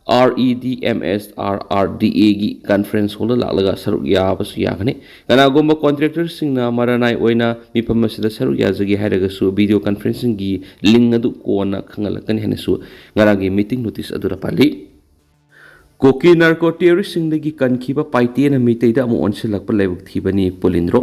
REDMSRRDAꯒꯤ conference hallꯗ ꯂꯥꯛꯂꯒ ꯁꯔꯨꯛ ꯌꯥꯕꯁꯨ ꯌꯥꯒꯅꯤ꯫ ꯀꯅꯥꯒꯨꯝꯕ contractorꯁꯤꯡꯅ ꯃꯔꯥꯅꯥꯏ ꯑꯣꯏꯅ ꯃꯤꯐꯝ ꯑꯁꯤꯗ ꯁꯔꯨꯛ ꯌꯥꯖꯒꯦ ꯍꯥꯏꯔꯒꯁꯨ video conferencingꯒꯤ link ꯑꯗꯨ ꯀꯣꯟꯅ ꯈꯪꯍꯜꯂꯛꯀꯅꯤ ꯍꯥꯏꯅꯁꯨ ꯉꯔꯥꯡꯒꯤ meeting notice ꯑꯗꯨꯗ ꯄꯜꯂꯤ꯫ ꯀꯨꯀꯤ narco terroristꯁꯤꯡꯗꯒꯤ ꯀꯟꯈꯤꯕ ꯄꯥꯏꯇꯦꯅ ꯃꯤꯇꯩꯗ ꯑꯃꯨꯛ ꯑꯣꯟꯁꯤꯜꯂꯛꯄ ꯂꯥꯏꯕꯛ ꯊꯤꯕꯅꯤ ꯄꯨꯂꯤꯟꯗ꯭ꯔꯣ꯫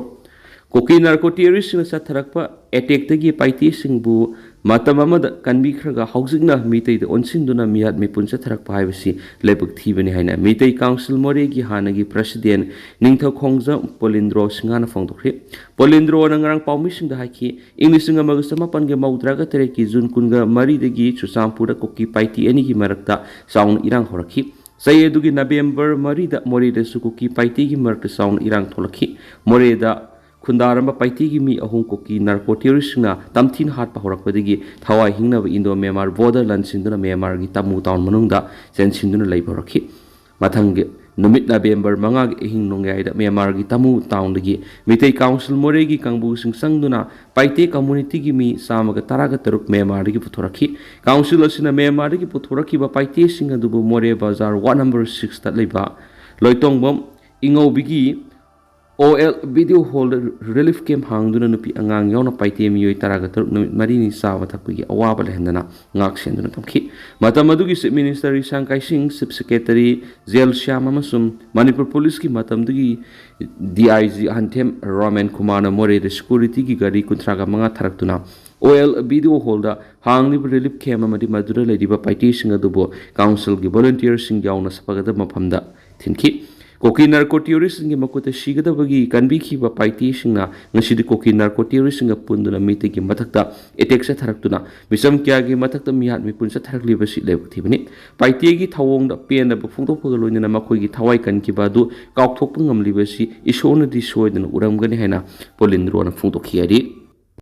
ꯀꯨꯀꯤ narco terroristꯁꯤꯡꯅ ꯆꯠꯊꯔꯛꯄ attackꯇꯒꯤ ꯄꯥꯏꯇꯦꯁꯤꯡꯕꯨ ꯃꯇꯝ ꯑꯃꯗ ꯀꯟꯕꯤꯈ꯭ꯔꯒ ꯍꯧꯖꯤꯛꯅ ꯃꯤꯇꯩꯗ ꯑꯣꯟꯁꯤꯟꯗꯨꯅ ꯃꯤꯍꯥꯠ ꯃꯤꯄꯨꯟ ꯆꯠꯊꯔꯛꯄ ꯍꯥꯏꯕꯁꯤ ꯂꯥꯏꯕꯛ ꯊꯤꯕꯅꯤ ꯍꯥꯏꯅ ꯃꯤꯇꯩ ꯀꯥꯎꯟꯁꯤꯜ ꯃꯣꯔꯦꯒꯤ ꯍꯥꯟꯅꯒꯤ ꯄ꯭ꯔꯁꯤꯗꯦꯟ ꯅꯤꯡꯊꯧꯈꯣꯡꯖꯝ ꯄꯣꯂꯤꯟꯗ꯭ꯔꯣ ꯁꯤꯡꯍꯅ ꯐꯣꯡꯗꯣꯛꯈ꯭ꯔꯤ꯫ ꯄꯣꯂꯤꯟꯗ꯭ꯔꯣꯅ ꯉꯔꯥꯡ ꯄꯥꯎꯃꯤꯁꯤꯡꯗ ꯍꯥꯏꯈꯤ, ꯏꯪ ꯂꯤꯁꯤꯡ ꯑꯃꯒ ꯆꯃꯥꯄꯟꯒ ꯃꯧꯗ꯭ꯔꯥꯒ ꯇꯔꯦꯠꯀꯤ ꯖꯨꯟ ꯀꯨꯟꯒ ꯃꯔꯤꯗꯒꯤ ꯆꯨꯔꯆꯥꯟꯄꯨꯔꯗ ꯀꯨꯀꯤ ꯄꯥꯏꯇꯤ ꯑꯅꯤꯒꯤ ꯃꯔꯛꯇ ꯆꯥꯎꯅ ꯏꯔꯥꯡ ꯍꯧꯔꯛꯈꯤ꯫ ꯆꯍꯤ ꯑꯗꯨꯒꯤ ꯅꯕꯦꯝꯕꯔ ꯃꯔꯤꯗ ꯃꯣꯔꯦꯗꯁꯨ ꯀꯨꯀꯤ ꯄꯥꯏꯇꯤꯒꯤ ꯃꯔꯛꯇ ꯆꯥꯎꯅ ꯏꯔꯥꯡ ꯊꯣꯛꯂꯛꯈꯤ꯫ ꯃꯣꯔꯦꯗ ꯈꯨꯟꯗꯥꯔꯝꯕ ꯄꯥꯏꯇꯤꯒꯤ ꯃꯤ ꯑꯍꯨꯝ ꯀꯨꯀꯤ ꯅꯥꯔꯀꯣ ꯇꯦꯔꯣꯔꯤꯁꯁꯤꯡꯅ ꯇꯝꯊꯤꯅ ꯍꯥꯠꯄ ꯍꯧꯔꯛꯄꯗꯒꯤ ꯊꯋꯥꯏ ꯍꯤꯡꯅꯕ ꯏꯟꯗꯣ ꯃ꯭ꯌꯥꯟꯃꯥꯔ ꯕꯣꯔꯗꯔ ꯂꯥꯟꯁꯤꯟꯗꯨꯅ ꯃ꯭ꯌꯥꯟꯃꯥꯔꯒꯤ ꯇꯥꯃꯨ ꯇꯥꯎꯟ ꯃꯅꯨꯡꯗ ꯆꯦꯟꯁꯤꯟꯗꯨꯅ ꯂꯩꯕ ꯍꯧꯔꯛꯈꯤ꯫ ꯃꯊꯪꯒꯤ ꯅꯨꯃꯤꯠ ꯅꯕꯦꯝꯕꯔ ꯃꯉꯥꯒꯤ ꯑꯍꯤꯡ ꯅꯣꯡꯌꯥꯏꯗ ꯃ꯭ꯌꯥꯟꯃꯥꯔꯒꯤ ꯇꯥꯃꯨ ꯇꯥꯎꯟꯗꯒꯤ ꯃꯤꯇꯩ ꯀꯥꯎꯟꯁꯤꯜ ꯃꯣꯔꯦꯒꯤ ꯀꯥꯡꯕꯨꯁꯤꯡ ꯆꯪꯗꯨꯅ ꯄꯥꯏꯇꯦ ꯀꯝꯃꯨꯅꯤꯇꯤꯒꯤ ꯃꯤ ꯆꯥꯝꯃꯒ ꯇꯔꯥꯒ ꯇꯔꯨꯛ ꯃ꯭ꯌꯥꯟꯃꯥꯔꯗꯒꯤ ꯄꯨꯊꯣꯔꯛꯈꯤ꯫ ꯀꯥꯎꯟꯁꯤꯜ ꯑꯁꯤꯅ ꯃ꯭ꯌꯥꯟꯃꯥꯔꯗꯒꯤ ꯄꯨꯊꯣꯔꯛꯈꯤꯕ ꯄꯥꯏꯇꯦꯁꯤꯡ ꯑꯗꯨꯕꯨ ꯃꯣꯔꯦ ꯕꯖꯥꯔ ꯋꯥꯔꯗ ꯅꯝꯕꯔ ꯁꯤꯛꯁꯇ ꯂꯩꯕ ꯂꯣꯏꯇꯣꯡꯕꯝ ꯏꯉꯧꯕꯤꯒꯤ ꯑꯣ ꯑꯦꯜ ꯚꯤꯗꯤꯑꯣ ꯍꯣꯜꯗ ꯔꯤꯂꯤꯐ ꯀꯦꯝꯞ ꯍꯥꯡꯗꯨꯅ ꯅꯨꯄꯤ ꯑꯉꯥꯡ ꯌꯥꯎꯅ ꯄꯥꯏꯇꯦ ꯃꯤꯑꯣꯏ ꯇꯔꯥꯒ ꯇꯔꯨꯛ ꯅꯨꯃꯤꯠ ꯃꯔꯤꯅꯤ ꯆꯥꯕ ꯊꯛꯄꯒꯤ ꯑꯋꯥꯕ ꯂꯩꯍꯟꯗꯅ ꯉꯥꯛ ꯁꯦꯟꯗꯨꯅ ꯊꯝꯈꯤ꯫ ꯃꯇꯝ ꯑꯗꯨꯒꯤ chief minister Rishang Keishing, chief secretary ꯖꯦꯜ ꯁ꯭ꯌꯥꯝ ꯑꯃꯁꯨꯡ ꯃꯅꯤꯄꯨꯔ ꯄꯨꯂꯤꯁꯀꯤ ꯃꯇꯝꯗꯨꯒꯤ ꯗꯤ ꯑꯥꯏ ꯖꯤ ꯍꯟꯊꯦꯝ ꯔꯣꯃꯦꯟ ꯀꯨꯃꯥꯔꯅ ꯃꯣꯔꯦꯗ ꯁꯦꯀ꯭ꯌꯨꯔꯤꯇꯤꯒꯤ ꯒꯥꯔꯤ ꯀꯨꯟꯊ꯭ꯔꯥꯒ ꯃꯉꯥ ꯊꯥꯔꯛꯇꯨꯅ ꯑꯣ ꯑꯦꯜ ꯚꯤꯗꯤꯑꯣ ꯍꯣꯜꯗ ꯍꯥꯡꯂꯤꯕ ꯔꯤꯂꯤꯐ ꯀꯦꯝꯞ ꯑꯃꯗꯤ ꯃꯗꯨꯗ ꯂꯩꯔꯤꯕ ꯄꯥꯏꯇꯦꯁꯤꯡ ꯑꯗꯨꯕꯨ ꯀꯥꯎꯟꯁꯤꯜꯒꯤ ꯚꯣꯂꯨꯟꯇꯤꯌꯔꯁꯤꯡ ꯌꯥꯎꯅ ꯐꯒꯗꯕ ꯃꯐꯝꯗ ꯊꯤꯟꯈꯤ꯫ ꯀꯨꯀꯤ ꯅꯥꯔꯀꯣ ꯇꯦꯔꯣꯔꯤꯁꯁꯤꯡꯒꯤ ꯃꯈꯨꯠꯇ ꯁꯤꯒꯗꯕꯒꯤ ꯀꯟꯕꯤꯈꯤꯕ ꯄꯥꯏꯇꯦꯁꯤꯡꯅ ꯉꯁꯤꯗꯤ ꯀꯨꯀꯤ ꯅꯥꯔꯀꯣ ꯇꯦꯔꯣꯔꯤꯁꯁꯤꯡꯒ ꯄꯨꯟꯗꯨꯅ ꯃꯤꯇꯩꯒꯤ ꯃꯊꯛꯇ ꯑꯦꯇꯦꯛ ꯆꯠꯊꯔꯛꯇꯨꯅ ꯃꯤꯆꯝ ꯀꯌꯥꯒꯤ ꯃꯊꯛꯇ ꯃꯤꯍꯥꯠ ꯃꯤꯄꯨꯟ ꯆꯠꯊꯔꯛꯂꯤꯕꯁꯤ ꯂꯥꯏꯕꯛ ꯊꯤꯕꯅꯤ꯫ ꯄꯥꯏꯇꯦꯒꯤ ꯊꯧꯑꯣꯡꯗ ꯄꯦꯟꯗꯕ ꯐꯣꯡꯗꯣꯛꯄꯒ ꯂꯣꯏꯅꯅ ꯃꯈꯣꯏꯒꯤ ꯊꯋꯥꯏ ꯀꯟꯈꯤꯕ ꯑꯗꯨ ꯀꯥꯎꯊꯣꯛꯄ ꯉꯝꯂꯤꯕꯁꯤ ꯏꯁꯣꯔꯅꯗꯤ ꯁꯣꯏꯗꯅ ꯎꯔꯝꯒꯅꯤ ꯍꯥꯏꯅ ꯄꯣꯂꯤꯟꯗ꯭ꯔꯣꯅ ꯐꯣꯡꯗꯣꯛꯈꯤ ꯍꯥꯏꯔꯤ꯫